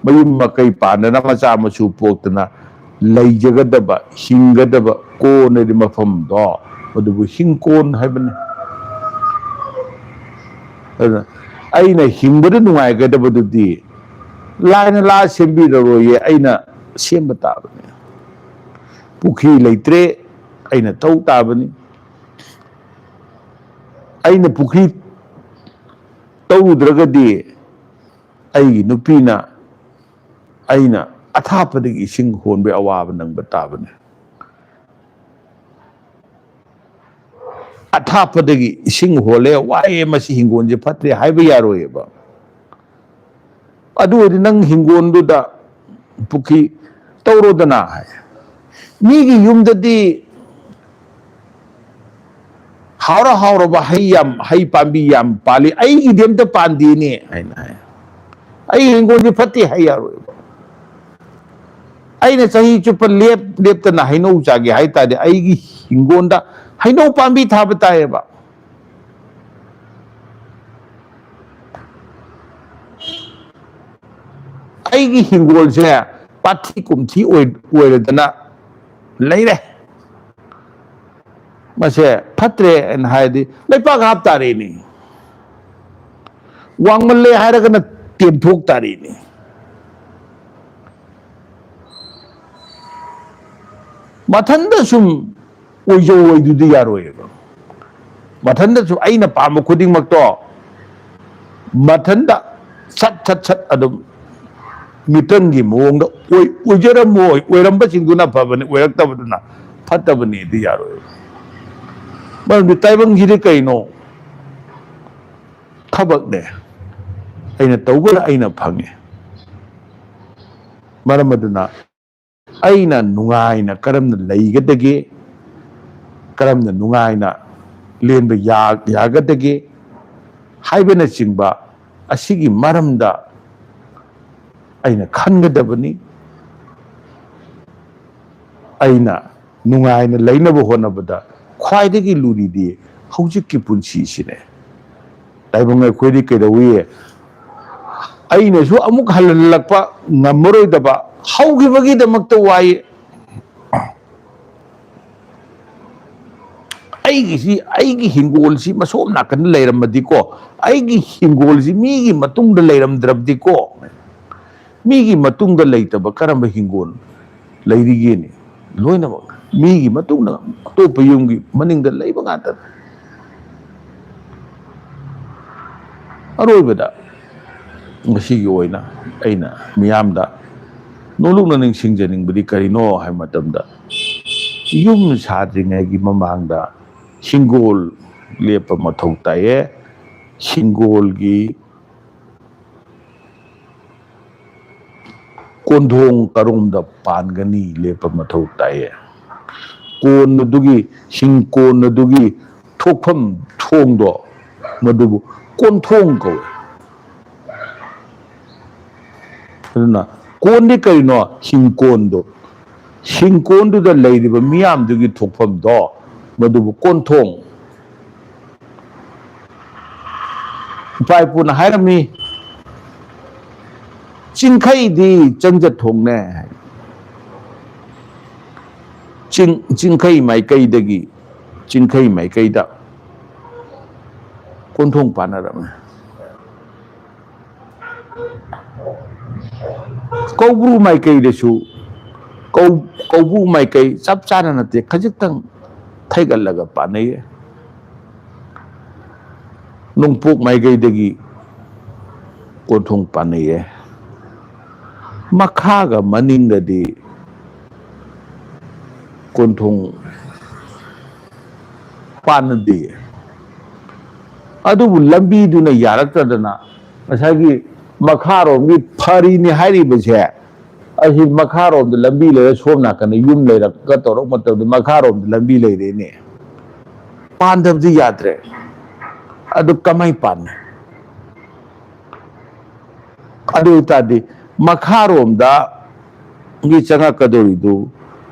ꯃꯌꯨꯝ ꯃꯀꯩ ꯄꯥꯟꯗꯅ, ꯃꯆꯥ ꯃꯁꯨ ꯄꯣꯛꯇꯅ ꯂꯩꯖꯒꯗꯕ, ꯍꯤꯡꯒꯗꯕ ꯀꯣꯟꯅꯗꯤ ꯃꯐꯝꯗꯣ, ꯑꯗꯨꯕꯨ ꯍꯤꯡꯀꯣꯟ ꯍꯥꯏꯕꯅꯤ꯫ ꯑꯗꯨꯅ ꯑꯩꯅ ꯍꯤꯡꯕꯗ ꯅꯨꯡꯉꯥꯏꯒꯗꯕꯗꯨꯗꯤ ꯂꯥꯏꯅ ꯂꯥ ꯁꯦꯝꯕꯤꯔꯔꯣꯏꯌꯦ, ꯑꯩꯅ ꯁꯦꯝꯕ ꯇꯥꯕꯅꯤ꯫ ꯄꯨꯈ꯭ꯔꯤ ꯂꯩꯇ꯭ꯔꯦ, ꯑꯩꯅ ꯇꯧ ꯇꯥꯕꯅꯤ꯫ ꯑꯩꯅ ꯄꯨꯈ꯭ꯔꯤ ꯇꯧꯔꯨꯗ꯭ꯔꯒꯗꯤ ꯑꯩꯒꯤ ꯅꯨꯄꯤꯅ ꯑꯩꯅ ꯑꯊꯥꯞꯄꯗꯒꯤ ꯏꯁꯤꯡ ꯍꯣꯟꯕꯒꯤ ꯑꯋꯥꯕ ꯅꯪꯕ ꯇꯥꯕꯅꯤ꯫ ꯑꯊꯥꯞꯄꯗꯒꯤ ꯏꯁꯤꯡ ꯍꯣꯜꯂꯦ, ꯋꯥꯏꯑꯦ, ꯃꯁꯤ ꯍꯤꯡꯒꯣꯜꯁꯦ ꯐꯠꯇ꯭ꯔꯦ ꯍꯥꯏꯕ ꯌꯥꯔꯣꯏꯌꯦꯕ꯫ ꯑꯗꯨ ꯑꯣꯏꯔꯗꯤ ꯅꯪ ꯍꯤꯡꯒꯣꯜꯗꯨꯗ ꯄꯨꯈ꯭ꯔꯤ ꯇꯧꯔꯣꯗꯅ ꯍꯥꯏ꯫ ꯃꯤꯒꯤ ꯌꯨꯝꯗꯗꯤ ꯍꯥꯎꯔ ꯍꯥꯎꯔꯕ ꯍꯩ ꯌꯥꯝ, ꯍꯩ ꯄꯥꯝꯕꯤ ꯌꯥꯝ ꯄꯥꯜꯂꯤ, ꯑꯩꯒꯤꯗꯤ ꯑꯝꯇ ꯄꯥꯟꯗꯦꯅꯦ ꯍꯥꯏꯅ ꯍꯥꯏ꯫ ꯑꯩ ꯍꯤꯡꯒꯣꯜꯁꯦ ꯐꯠꯇꯦ ꯍꯥꯏ ꯌꯥꯔꯣꯏꯕ꯫ ꯑꯩꯅ ꯆꯍꯤ ꯆꯨꯞꯄ ꯂꯦꯞ ꯂꯦꯞꯇꯅ ꯍꯩꯅꯧ ꯆꯥꯒꯦ ꯍꯥꯏ ꯇꯥꯔꯗꯤ ꯑꯩꯒꯤ ꯍꯤꯡꯒꯣꯜꯗ ꯍꯩꯅꯧ ꯄꯥꯝꯕꯤ ꯊꯥꯕ ꯇꯥꯏꯌꯦꯕ꯫ ꯑꯩꯒꯤ ꯍꯤꯡꯒꯣꯜꯁꯦ ꯄꯥꯠꯊꯤ ꯀꯨꯝꯊꯤ ꯑꯣꯏ-, ꯑꯣꯏꯔꯗꯅ ꯂꯩꯔꯦ꯫ ꯃꯁꯦ ꯐꯠꯇ꯭ꯔꯦ ꯍꯥꯏꯅ ꯍꯥꯏꯔꯗꯤ ꯂꯩꯄꯥꯛ ꯍꯥꯞ ꯇꯥꯔꯦꯅꯦ꯫ ꯋꯥꯡꯃꯜꯂꯦ ꯍꯥꯏꯔꯒꯅ ꯇꯦꯝꯊꯣꯛ ꯇꯥꯔꯦꯅꯦ꯫ ꯃꯊꯟꯇ ꯁꯨꯝ ꯑꯣꯏꯖꯧ ꯑꯣꯏꯗꯨꯗꯤ ꯌꯥꯔꯣꯏꯌꯦꯕ꯫ ꯃꯊꯟꯗꯁꯨ ꯑꯩꯅ ꯄꯥꯝꯕ ꯈꯨꯗꯤꯡꯃꯛꯇꯣ ꯃꯊꯟꯗ ꯁꯠ ꯁꯠ ꯁꯠ ꯑꯗꯨꯝ ꯃꯤꯇꯟꯒꯤ ꯃꯑꯣꯡꯗ ꯑꯣꯏ-, ꯑꯣꯏꯖꯔꯝꯃꯣꯏ, ꯑꯣꯏꯔꯝꯕꯁꯤꯡꯗꯨꯅ ꯐꯕꯅꯤ, ꯑꯣꯏꯔꯛꯇꯕꯗꯨꯅ ꯐꯠꯇꯕꯅꯤꯗꯤ ꯌꯥꯔꯣꯏ꯫ ꯃꯔꯝꯗꯤ ꯇꯥꯏꯕꯪꯁꯤꯗꯤ ꯀꯩꯅꯣ? ꯊꯕꯛꯅꯦ꯫ ꯑꯩꯅ ꯇꯧꯕꯅ ꯑꯩꯅ ꯐꯪꯉꯦ꯫ ꯃꯔꯝ ꯑꯗꯨꯅ ꯑꯩꯅ ꯅꯨꯡꯉꯥꯏꯅ ꯀꯔꯝꯅ ꯂꯩꯒꯗꯒꯦ, ꯀꯔꯝꯅ ꯅꯨꯡꯉꯥꯏꯅ ꯂꯦꯟꯕ ꯌꯥ-, ꯌꯥꯒꯗꯒꯦ ꯍꯥꯏꯕꯅꯆꯤꯡꯕ ꯑꯁꯤꯒꯤ ꯃꯔꯝꯗ ꯑꯩꯅ ꯈꯟꯒꯗꯕꯅꯤ꯫ ꯑꯩꯅ ꯅꯨꯡꯉꯥꯏꯅ ꯂꯩꯅꯕ ꯍꯣꯠꯅꯕꯗ ꯈ꯭ꯋꯥꯏꯗꯒꯤ ꯂꯨꯔꯤꯗꯤ ꯍꯧꯖꯤꯛꯀꯤ ꯄꯨꯟꯁꯤꯁꯤꯅꯦ꯫ ꯇꯥꯏꯕꯪ ꯑꯩꯈꯣꯏꯗꯤ ꯀꯩꯗꯧꯏ? ꯑꯩꯅꯁꯨ ꯑꯃꯨꯛ ꯍꯜꯍꯜꯂꯛꯄ ꯉꯝꯃꯔꯣꯏꯗꯕ, ꯍꯧꯈꯤꯕꯒꯤꯗꯃꯛꯇ ꯋꯥꯏ꯫ ꯑꯩꯒꯤꯁꯤ, ꯑꯩꯒꯤ ꯍꯤꯡꯒꯣꯜꯁꯤ ꯃꯁꯣꯝ ꯅꯥꯀꯟꯗ ꯂꯩꯔꯝꯃꯗꯤꯀꯣ, ꯑꯩꯒꯤ ꯍꯤꯡꯒꯣꯜꯁꯤ ꯃꯤꯒꯤ ꯃꯇꯨꯡꯗ ꯂꯩꯔꯝꯗ꯭ꯔꯕꯗꯤꯀꯣ, ꯃꯤꯒꯤ ꯃꯇꯨꯡꯗ ꯂꯩꯇꯕ ꯀꯔꯝꯕ ꯍꯤꯡꯒꯣꯜ ꯂꯩꯔꯤꯒꯦꯅꯦ? ꯂꯣꯏꯅꯃꯛ ꯃꯤꯒꯤ ꯃꯇꯨꯡꯗ, ꯑꯇꯣꯞꯄ ꯌꯨꯝꯒꯤ ꯃꯅꯤꯡꯗ ꯂꯩꯕ ꯉꯥꯛꯇꯅꯤ꯫ ꯑꯔꯣꯏꯕꯗ ꯉꯁꯤꯒꯤ ꯑꯣꯏꯅ ꯑꯩꯅ ꯃꯤꯌꯥꯝꯗ ꯅꯣꯂꯨꯛꯅ ꯅꯤꯡꯁꯤꯡꯖꯅꯤꯡꯕꯗꯤ ꯀꯔꯤꯅꯣ ꯍꯥꯏꯕ ꯃꯇꯝꯗ, ꯌꯨꯝ ꯁꯥꯗ꯭ꯔꯤꯉꯩꯒꯤ ꯃꯃꯥꯡꯗ ꯍꯤꯡꯒꯣꯜ ꯂꯦꯞꯄ ꯃꯊꯧ ꯇꯥꯏꯌꯦ꯫ ꯍꯤꯡꯒꯣꯜꯒꯤ ꯀꯣꯟꯊꯣꯡ ꯀꯔꯣꯝꯗ ꯄꯥꯟꯒꯅꯤ ꯂꯦꯞꯄ ꯃꯊꯧ ꯇꯥꯏꯌꯦ꯫ ꯀꯣꯟ ꯑꯗꯨꯒꯤ, ꯍꯤꯡꯀꯣꯟ ꯑꯗꯨꯒꯤ ꯊꯣꯛꯐꯝ ꯊꯣꯡꯗꯣ, ꯃꯗꯨꯕꯨ ꯀꯣꯟꯊꯣꯡ ꯀꯧꯏ꯫ ꯑꯗꯨꯅ ꯀꯣꯟꯗꯤ ꯀꯔꯤꯅꯣ? ꯍꯤꯡꯀꯣꯟꯗꯣ꯫ ꯍꯤꯡꯀꯣꯟꯗꯨꯗ ꯂꯩꯔꯤꯕ ꯃꯤꯌꯥꯝꯗꯨꯒꯤ ꯊꯣꯛꯐꯝꯗꯣ, ꯃꯗꯨꯕꯨ ꯀꯣꯟꯊꯣꯡ꯫ ꯏꯄꯥ ꯏꯄꯨꯅ ꯍꯥꯏꯔꯝꯃꯤ, "ꯆꯤꯡꯈꯩꯗꯤ ꯆꯪꯖ ꯊꯣꯡꯅꯦ" ꯍꯥꯏ꯫ ꯆꯤꯡ-, ꯆꯤꯡꯈꯩ ꯃꯥꯏꯀꯩꯗꯒꯤ, ꯆꯤꯡꯈꯩ ꯃꯥꯏꯀꯩꯗ ꯀꯣꯟꯊꯣꯡ ꯄꯥꯟꯅꯔꯝꯃꯦ꯫ ꯀꯧꯕ꯭ꯔꯨ ꯃꯥꯏꯀꯩꯗꯁꯨ, ꯀꯧ-, ꯀꯧꯕ꯭ꯔꯨ ꯃꯥꯏꯀꯩ ꯆꯞ ꯆꯥꯅ ꯅꯠꯇꯦ, ꯈꯖꯤꯛꯇꯪ ꯊꯩꯒꯠꯂꯒ ꯄꯥꯟꯅꯩꯌꯦ꯫ ꯅꯣꯡꯄꯣꯛ ꯃꯥꯏꯀꯩꯗꯒꯤ ꯀꯣꯟꯊꯣꯡ ꯄꯥꯟꯅꯩꯌꯦ꯫ ꯃꯈꯥꯒ ꯃꯅꯤꯡꯒꯗꯤ ꯀꯣꯟꯊꯣꯡ ꯄꯥꯟꯅꯗꯦ꯫ ꯑꯗꯨꯕꯨ ꯂꯝꯕꯤꯗꯨꯅ ꯌꯥꯔꯛꯇꯗꯅ ꯉꯁꯥꯏꯒꯤ ꯃꯈꯥꯔꯣꯝꯒꯤ ꯐꯔꯤꯅꯤ ꯍꯥꯏꯔꯤꯕꯁꯦ, ꯑꯁꯤ ꯃꯈꯥꯔꯣꯝꯗ ꯂꯝꯕꯤ ꯂꯩꯔ ꯁꯣꯝ ꯅꯥꯀꯟꯗ ꯌꯨꯝ ꯂꯩꯔꯛꯀ ꯇꯧꯔꯛ ꯃꯇꯝꯗ ꯃꯈꯥꯔꯣꯝꯗ ꯂꯝꯕꯤ ꯂꯩꯔꯦꯅꯦ꯫ ꯄꯥꯟꯗꯕꯗꯤ ꯌꯥꯗ꯭ꯔꯦ꯫ ꯑꯗꯨ ꯀꯃꯥꯏ ꯄꯥꯟꯅꯤ? ꯑꯗꯨ ꯑꯣꯏ ꯇꯥꯔꯗꯤ ꯃꯈꯥꯔꯣꯝꯗꯒꯤ ꯆꯪꯉꯛꯀꯗꯧꯔꯤꯗꯨ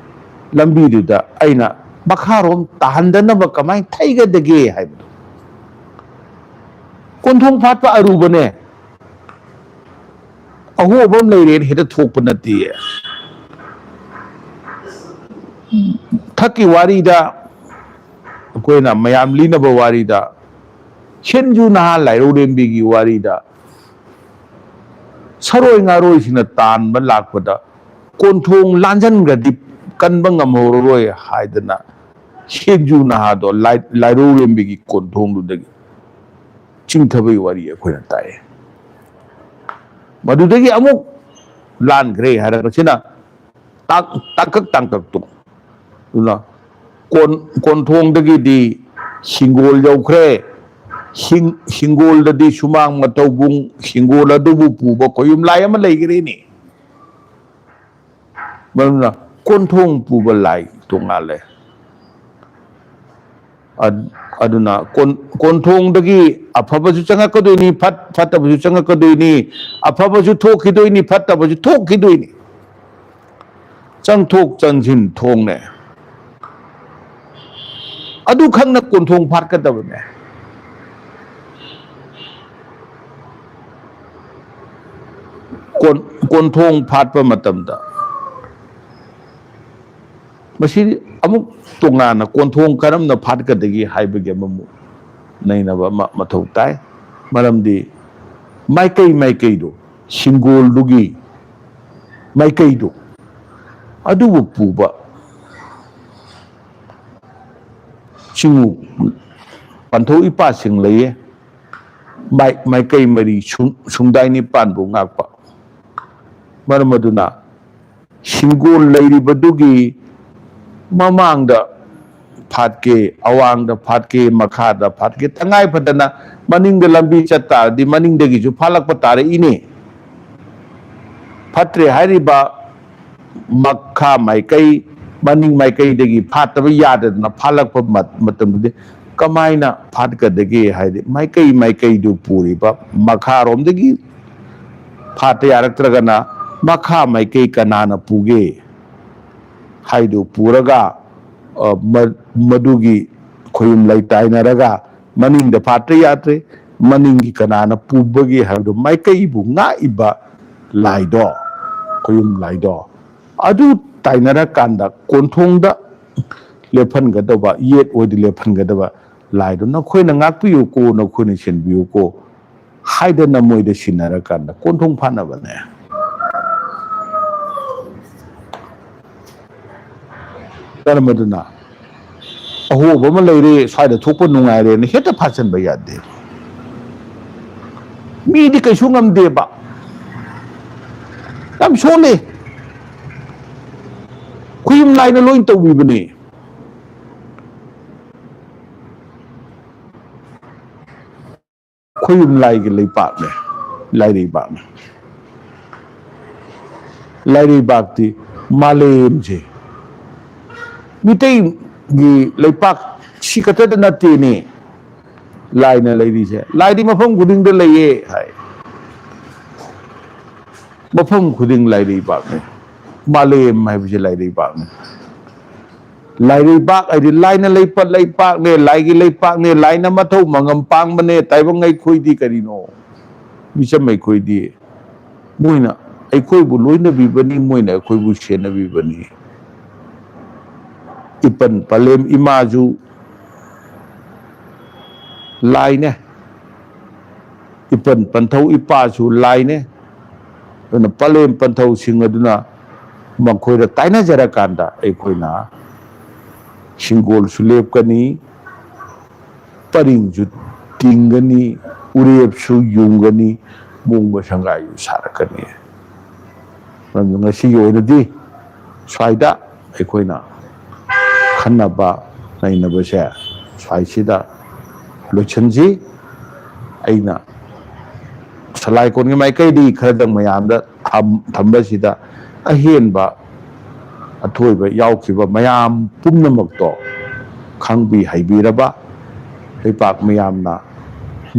ꯂꯝꯕꯤꯗꯨꯗ ꯑꯩꯅ ꯃꯈꯥꯔꯣꯝ ꯇꯥꯍꯟꯗꯅꯕ ꯀꯃꯥꯏꯅ ꯊꯩꯒꯗꯒꯦ ꯍꯥꯏꯕꯗꯣ꯫ ꯀꯣꯟꯊꯣꯡ ꯐꯥꯠꯄ ꯑꯔꯨꯕꯅꯦ꯫ ꯑꯍꯣꯕ ꯑꯃ ꯂꯩꯔꯦꯅ ꯍꯦꯛꯇ ꯊꯣꯛꯄ ꯅꯠꯇꯦ꯫ ꯊꯛꯀꯤ ꯋꯥꯔꯤꯗ, ꯑꯩꯈꯣꯏꯅ ꯃꯌꯥꯝ ꯂꯤꯅꯕ ꯋꯥꯔꯤꯗ, ꯁꯦꯟꯖꯨ ꯅꯍꯥ ꯂꯥꯏꯔꯧꯔꯦꯝꯕꯤꯒꯤ ꯋꯥꯔꯤꯗ, ꯁꯔꯣꯏ ꯉꯥꯔꯣꯏꯁꯤꯡꯅ ꯇꯥꯟꯕ ꯂꯥꯛꯄꯗ ꯀꯣꯟꯊꯣꯡ ꯂꯥꯟꯖꯟꯈ꯭ꯔꯗꯤ ꯀꯟꯕ ꯉꯝꯍꯧꯔꯔꯣꯏ ꯍꯥꯏꯗꯅ ꯁꯦꯟꯖꯨ ꯅꯍꯥꯗꯣ ꯂꯥꯏ-, ꯂꯥꯏꯔꯧꯔꯦꯝꯕꯤꯒꯤ ꯀꯣꯟꯊꯣꯡꯗꯨꯗꯒꯤ ꯆꯤꯡꯊꯕꯒꯤ ꯋꯥꯔꯤ ꯑꯩꯈꯣꯏꯅ ꯇꯥꯏ꯫ ꯃꯗꯨꯗꯒꯤ ꯑꯃꯨꯛ ꯂꯥꯟꯈ꯭ꯔꯦ ꯍꯥꯏꯔꯒ ꯁꯤꯅ ꯇꯥꯡ-, ꯇꯥꯡꯀꯛ ꯇꯥꯡꯀꯛꯇꯣ꯫ ꯑꯗꯨꯅ ꯀꯣꯟ-, ꯀꯣꯟꯊꯣꯡꯗꯒꯤꯗꯤ ꯍꯤꯡꯒꯣꯜ ꯌꯧꯈ꯭ꯔꯦ꯫ ꯍꯤꯡ-, ꯍꯤꯡꯒꯣꯜꯗꯗꯤ ꯁꯨꯃꯥꯡ ꯃꯇꯧꯕꯨꯡ, ꯍꯤꯡꯒꯣꯜ ꯑꯗꯨꯕꯨ ꯄꯨꯕ ꯈꯣꯌꯨꯝ ꯂꯥꯏ ꯑꯃ ꯂꯩꯈ꯭ꯔꯦꯅꯦ꯫ ꯃꯗꯨꯅ ꯀꯣꯟꯊꯣꯡ ꯄꯨꯕ ꯂꯥꯏ ꯇꯣꯉꯥꯜꯂꯦ꯫ ꯑꯗ-, ꯑꯗꯨꯅ ꯀꯣꯟ-, ꯀꯣꯟꯊꯣꯡꯗꯒꯤ ꯑꯐꯕꯁꯨ ꯆꯪꯉꯛꯀꯗꯣꯏꯅꯤ, ꯐꯠ-, ꯐꯠꯇꯕꯁꯨ ꯆꯪꯉꯛꯀꯗꯣꯏꯅꯤ, ꯑꯐꯕꯁꯨ ꯊꯣꯛꯈꯤꯗꯣꯏꯅꯤ, ꯐꯠꯇꯕꯁꯨ ꯊꯣꯛꯈꯤꯗꯣꯏꯅꯤ꯫ ꯆꯪꯊꯣꯛ ꯆꯪꯁꯤꯟ ꯊꯣꯡꯅꯦ꯫ ꯑꯗꯨꯈꯛꯅ ꯀꯣꯟꯊꯣꯡ ꯐꯥꯠꯀꯗꯕꯅꯦ꯫ ꯀꯣꯟ-, ꯀꯣꯟꯊꯣꯡ ꯐꯥꯠꯄ ꯃꯇꯝꯗ ꯃꯁꯤ ꯑꯃꯨꯛ ꯇꯣꯉꯥꯟꯅ ꯀꯣꯟꯊꯣꯡ ꯀꯔꯝꯅ ꯐꯥꯠꯀꯗꯒꯦ ꯍꯥꯏꯕꯒꯤ ꯑꯃꯃꯨꯛ ꯅꯩꯅꯕ ꯑꯃ ꯃꯊꯧ ꯇꯥꯏ꯫ ꯃꯔꯝꯗꯤ ꯃꯥꯏꯀꯩ ꯃꯥꯏꯀꯩꯗꯣ, ꯁꯤꯡꯒꯣꯜꯗꯨꯒꯤ ꯃꯥꯏꯀꯩꯗꯣ, ꯑꯗꯨꯕꯨ ꯄꯨꯕ ꯆꯤꯡꯉꯨ ꯄꯟꯊꯧ ꯏꯄꯥꯁꯤꯡ ꯂꯩꯌꯦ꯫ ꯃꯥꯏ-, ꯃꯥꯏꯀꯩ ꯃꯔꯤ ꯁꯨꯡ-, ꯁꯨꯡꯗꯥꯏ ꯅꯤꯄꯥꯟꯕꯨ ꯉꯥꯛꯄ꯫ ꯃꯔꯝ ꯑꯗꯨꯅ ꯍꯤꯡꯒꯣꯜ ꯂꯩꯔꯤꯕꯗꯨꯒꯤ ꯃꯃꯥꯡꯗ ꯐꯥꯠꯀꯦ, ꯑꯋꯥꯡꯗ ꯐꯥꯠꯀꯦ, ꯃꯈꯥꯗ ꯐꯥꯠꯀꯦ, ꯇꯉꯥꯏ ꯐꯗꯅ ꯃꯅꯤꯡꯗ ꯂꯝꯕꯤ ꯆꯠ ꯇꯥꯔꯗꯤ ꯃꯅꯤꯡꯗꯒꯤꯁꯨ ꯐꯥꯠꯂꯛꯄ ꯇꯥꯔꯛꯏꯅꯦ꯫ ꯐꯠꯇ꯭ꯔꯦ ꯍꯥꯏꯔꯤꯕ ꯃꯈꯥ ꯃꯥꯏꯀꯩ, ꯃꯅꯤꯡ ꯃꯥꯏꯀꯩꯗꯒꯤ ꯐꯥꯠꯇꯕ ꯌꯥꯗꯗꯅ ꯐꯥꯠꯂꯛꯄ ꯃꯠ-, ꯃꯇꯝꯗꯗꯤ ꯀꯃꯥꯏꯅ ꯐꯥꯠꯀꯗꯒꯦ ꯍꯥꯏꯗꯤ, ꯃꯥꯏꯀꯩ ꯃꯥꯏꯀꯩꯗꯨ ꯄꯨꯔꯤꯕ ꯃꯈꯥꯔꯣꯝꯗꯒꯤ ꯐꯥꯠꯇ ꯌꯥꯔꯛꯇ꯭ꯔꯒꯅ ꯃꯈꯥ ꯃꯥꯏꯀꯩ ꯀꯅꯥꯅ ꯄꯨꯒꯦ ꯍꯥꯏꯗꯨ ꯄꯨꯔꯒ, ꯑ, ꯃ-, ꯃꯗꯨꯒꯤ ꯈꯣꯌꯨꯝ ꯂꯩ ꯇꯥꯏꯅꯔꯒ ꯃꯅꯤꯡꯗ ꯐꯥꯠꯇ ꯌꯥꯗ꯭ꯔꯦ, ꯃꯅꯤꯡꯒꯤ ꯀꯅꯥꯅ ꯄꯨꯕꯒꯦ ꯍꯥꯏꯕꯗꯨ ꯃꯥꯏꯀꯩꯕꯨ ꯉꯥꯛꯏꯕ ꯂꯥꯏꯗꯣ, ꯈꯣꯌꯨꯝ ꯂꯥꯏꯗꯣ, ꯑꯗꯨ ꯇꯥꯏꯅꯔꯀꯥꯟꯗ ꯀꯣꯟꯊꯣꯡꯗ ꯂꯦꯞꯍꯟꯒꯗꯕ, ꯌꯦꯠ ꯑꯣꯏꯗ ꯂꯦꯞꯍꯟꯒꯗꯕ ꯂꯥꯏꯗꯣ ꯅꯈꯣꯏꯅ ꯉꯥꯛꯄꯤꯌꯨꯀꯣ, ꯅꯈꯣꯏꯅ ꯁꯦꯟꯕꯤꯌꯨꯀꯣ ꯍꯥꯏꯗꯅ ꯃꯣꯏꯗ ꯁꯤꯟꯅꯔꯀꯥꯟꯗ ꯀꯣꯟꯊꯣꯡ ꯐꯥꯅꯕꯅꯦ꯫ ꯀꯔꯝꯕꯗꯨꯅ? ꯑꯍꯣꯕ ꯑꯃ ꯂꯩꯔꯦ, ꯁ꯭ꯋꯥꯏꯗ ꯊꯣꯛꯄ ꯅꯨꯡꯉꯥꯏꯔꯦꯅ ꯍꯦꯛꯇ ꯐꯥꯠꯆꯟꯕ ꯌꯥꯗꯦ꯫ ꯃꯤꯗꯤ ꯀꯩꯁꯨ ꯉꯝꯗꯦꯕ, ꯌꯥꯝ ꯁꯣꯜꯂꯦ꯫ ꯈꯨꯌꯨꯝ ꯂꯥꯏꯅ ꯂꯣꯏ ꯇꯧꯕꯤꯕꯅꯦ꯫ ꯈꯣꯌꯨꯝ ꯂꯥꯏꯒꯤ ꯂꯩꯄꯥꯛꯅꯦ, ꯂꯥꯏꯔꯩꯕꯥꯛꯅꯦ꯫ ꯂꯥꯏꯔꯩꯕꯥꯛꯇꯤ ꯃꯥꯂꯦꯝꯁꯦ, ꯃꯤꯇꯩꯒꯤ ꯂꯩꯄꯥꯛ ꯁꯤ ꯈꯛꯇꯗ ꯅꯠꯇꯦꯅꯦ ꯂꯥꯏꯅ ꯂꯩꯔꯤꯁꯦ꯫ ꯂꯥꯏꯗꯤ ꯃꯐꯝ ꯈꯨꯗꯤꯡꯗ ꯂꯩꯌꯦ ꯍꯥꯏ꯫ ꯃꯐꯝ ꯈꯨꯗꯤꯡ ꯂꯥꯏꯔꯩꯕꯥꯛꯅꯦ꯫ ꯃꯥꯂꯦꯝ ꯍꯥꯏꯕꯁꯦ ꯂꯥꯏꯔꯩꯕꯥꯛꯅꯦ꯫ ꯂꯥꯏꯔꯩꯕꯥꯛ ꯍꯥꯏꯗꯤ ꯂꯥꯏꯅ ꯂꯩꯄ ꯂꯩꯄꯥꯛꯅꯦ, ꯂꯥꯏꯒꯤ ꯂꯩꯄꯥꯛꯅꯦ, ꯂꯥꯏꯅ ꯃꯊꯧ ꯃꯉꯝ ꯄꯥꯡꯕꯅꯦ꯫ ꯇꯥꯏꯕꯪ ꯑꯩꯈꯣꯏꯗꯤ ꯀꯔꯤꯅꯣ? ꯃꯤꯆꯝ ꯑꯩꯈꯣꯏꯗꯤ ꯃꯣꯏꯅ ꯑꯩꯈꯣꯏꯕꯨ ꯂꯣꯏꯅꯕꯤꯕꯅꯤ, ꯃꯣꯏꯅ ꯑꯩꯈꯣꯏꯕꯨ ꯁꯦꯟꯅꯕꯤꯕꯅꯤ꯫ ꯏꯄꯟ ꯄꯂꯦꯝ ꯏꯃꯥꯁꯨ ꯂꯥꯏꯅꯦ, ꯏꯄꯟ ꯄꯟꯊꯧ ꯏꯄꯥꯁꯨ ꯂꯥꯏꯅꯦ꯫ ꯑꯗꯨꯅ ꯄꯂꯦꯝ ꯄꯟꯊꯧꯁꯤꯡ ꯑꯗꯨꯅ ꯃꯈꯣꯏꯗ ꯇꯥꯏꯅꯖꯔꯀꯥꯟꯗ ꯑꯩꯈꯣꯏꯅ ꯍꯤꯡꯒꯣꯜꯁꯨ ꯂꯦꯞꯀꯅꯤ, ꯄꯔꯤꯡꯁꯨ ꯇꯤꯡꯒꯅꯤ, ꯎꯔꯦꯞꯁꯨ ꯌꯨꯡꯒꯅꯤ, ꯃꯣꯡꯕ ꯁꯪꯒꯥꯏꯁꯨ ꯁꯥꯔꯛꯀꯅꯤ꯫ ꯃꯔꯝꯗꯤ ꯉꯁꯤꯒꯤ ꯑꯣꯏꯅꯗꯤ ꯁ꯭ꯋꯥꯏꯗ ꯑꯩꯈꯣꯏꯅ ꯈꯟꯅꯕ ꯅꯩꯅꯕꯁꯦ ꯁ꯭ꯋꯥꯏꯁꯤꯗ ꯂꯣꯏꯁꯤꯟꯁꯤ꯫ ꯑꯩꯅ ꯁꯂꯥꯏꯀꯣꯟꯒꯤ ꯃꯥꯏꯀꯩꯗꯒꯤ ꯈꯔꯗꯪ ꯃꯌꯥꯝꯗ ꯊꯝ-, ꯊꯝꯕꯁꯤꯗ ꯑꯍꯦꯟꯕ ꯑꯊꯣꯏꯕ ꯌꯥꯎꯈꯤꯕ ꯃꯌꯥꯝ ꯄꯨꯝꯅꯃꯛꯇꯣ ꯈꯪꯕꯤ ꯍꯩꯕꯤꯔꯕ ꯂꯩꯄꯥꯛ ꯃꯤꯌꯥꯝꯅ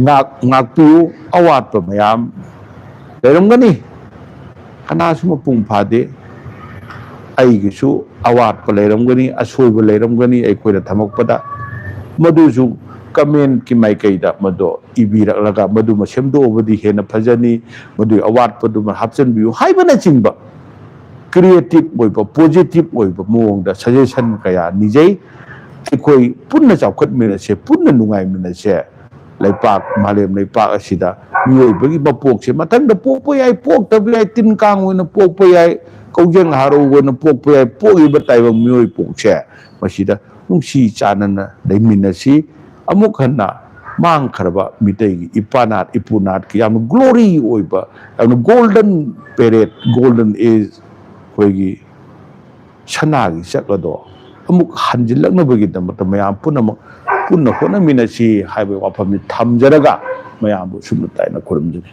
ꯉꯥꯛ-, ꯉꯥꯛꯄꯤꯌꯨ꯫ ꯑꯋꯥꯠꯄ ꯃꯌꯥꯝ ꯂꯩꯔꯝꯒꯅꯤ, ꯀꯅꯥꯁꯨ ꯃꯄꯨꯡ ꯐꯥꯗꯦ꯫ ꯑꯩꯒꯤꯁꯨ ꯑꯋꯥꯠꯄ ꯂꯩꯔꯝꯒꯅꯤ, ꯑꯁꯣꯏꯕ ꯂꯩꯔꯝꯒꯅꯤ ꯑꯩꯈꯣꯏꯅ ꯊꯝꯃꯛꯄꯗ꯫ ꯃꯗꯨꯁꯨ ꯀꯃꯦꯟꯀꯤ ꯃꯥꯏꯀꯩꯗ ꯃꯗꯨ ꯏꯕꯤꯔꯛꯂꯒ ꯃꯗꯨꯃ ꯁꯦꯝꯗꯣꯛꯑꯕꯗꯤ ꯍꯦꯟꯅ ꯐꯖꯅꯤ, ꯃꯗꯨꯒꯤ ꯑꯋꯥꯠꯄꯗꯨꯃ ꯍꯥꯞꯆꯤꯟꯕꯤꯌꯨ ꯍꯥꯏꯕꯅꯆꯤꯡꯕ ꯀ꯭ꯔꯤꯌꯦꯇꯤꯞ ꯑꯣꯏꯕ, ꯄꯣꯖꯤꯇꯤꯞ ꯑꯣꯏꯕ ꯃꯑꯣꯡꯗ ꯁꯖꯦꯁꯟ ꯀꯌꯥ ꯅꯤꯖꯩ꯫ ꯑꯩꯈꯣꯏ ꯄꯨꯟꯅ ꯆꯥꯎꯈꯠꯃꯤꯟꯅꯁꯦ, ꯄꯨꯟꯅ ꯅꯨꯡꯉꯥꯏꯃꯤꯟꯅꯁꯦ꯫ ꯂꯩꯄꯥꯛ, ꯃꯥꯂꯦꯝ ꯂꯩꯄꯥꯛ ꯑꯁꯤꯗ ꯃꯤꯑꯣꯏꯕꯒꯤ ꯃꯄꯣꯛꯁꯦ ꯃꯊꯪꯗ ꯄꯣꯛꯄ ꯌꯥꯏ, ꯄꯣꯛꯇꯕ ꯌꯥꯏ, ꯇꯤꯟ ꯀꯥꯡ ꯑꯣꯏꯅ ꯄꯣꯛꯄ ꯌꯥꯏ, ꯀꯧꯖꯦꯡ ꯍꯥꯔꯧ ꯑꯣꯏꯅ ꯄꯣꯛꯄ ꯌꯥꯏ, ꯄꯣꯛꯏꯕ ꯇꯥꯏꯕꯪ ꯃꯤꯑꯣꯏ ꯄꯣꯛꯁꯦ ꯃꯁꯤꯗ ꯅꯨꯡꯁꯤ ꯆꯥꯟꯅꯅ ꯂꯩꯃꯤꯟꯅꯁꯤ꯫ ꯑꯃꯨꯛ ꯍꯟꯅ ꯃꯥꯡꯈ꯭ꯔꯕ ꯃꯤꯇꯩꯒꯤ ꯏꯄꯥꯅꯥꯠ ꯏꯄꯨꯅꯥꯠꯀꯤ ꯌꯥꯝꯅ ꯒ꯭ꯂꯣꯔꯤ ꯑꯣꯏꯕ, ꯌꯥꯝꯅ ꯒꯣꯜꯗꯟ ꯄꯦꯔꯦꯠ, ꯒꯣꯜꯗꯟ ꯑꯦꯖ, ꯑꯩꯈꯣꯏꯒꯤ ꯁꯅꯥꯒꯤ ꯆꯛ ꯑꯗꯣ ꯑꯃꯨꯛ ꯍꯟꯖꯤꯜꯂꯛꯅꯕꯒꯤꯗꯃꯛꯇ ꯃꯌꯥꯝ ꯄꯨꯝꯅꯃꯛ ꯄꯨꯟꯅ ꯍꯣꯠꯅꯃꯤꯟꯅꯁꯤ ꯍꯥꯏꯕ ꯋꯥꯐꯝꯁꯤ ꯊꯝꯖꯔꯒ ꯃꯌꯥꯝꯕꯨ ꯁꯨꯞꯅ ꯇꯥꯏꯅ ꯈꯨꯔꯨꯝꯖꯔꯤ꯫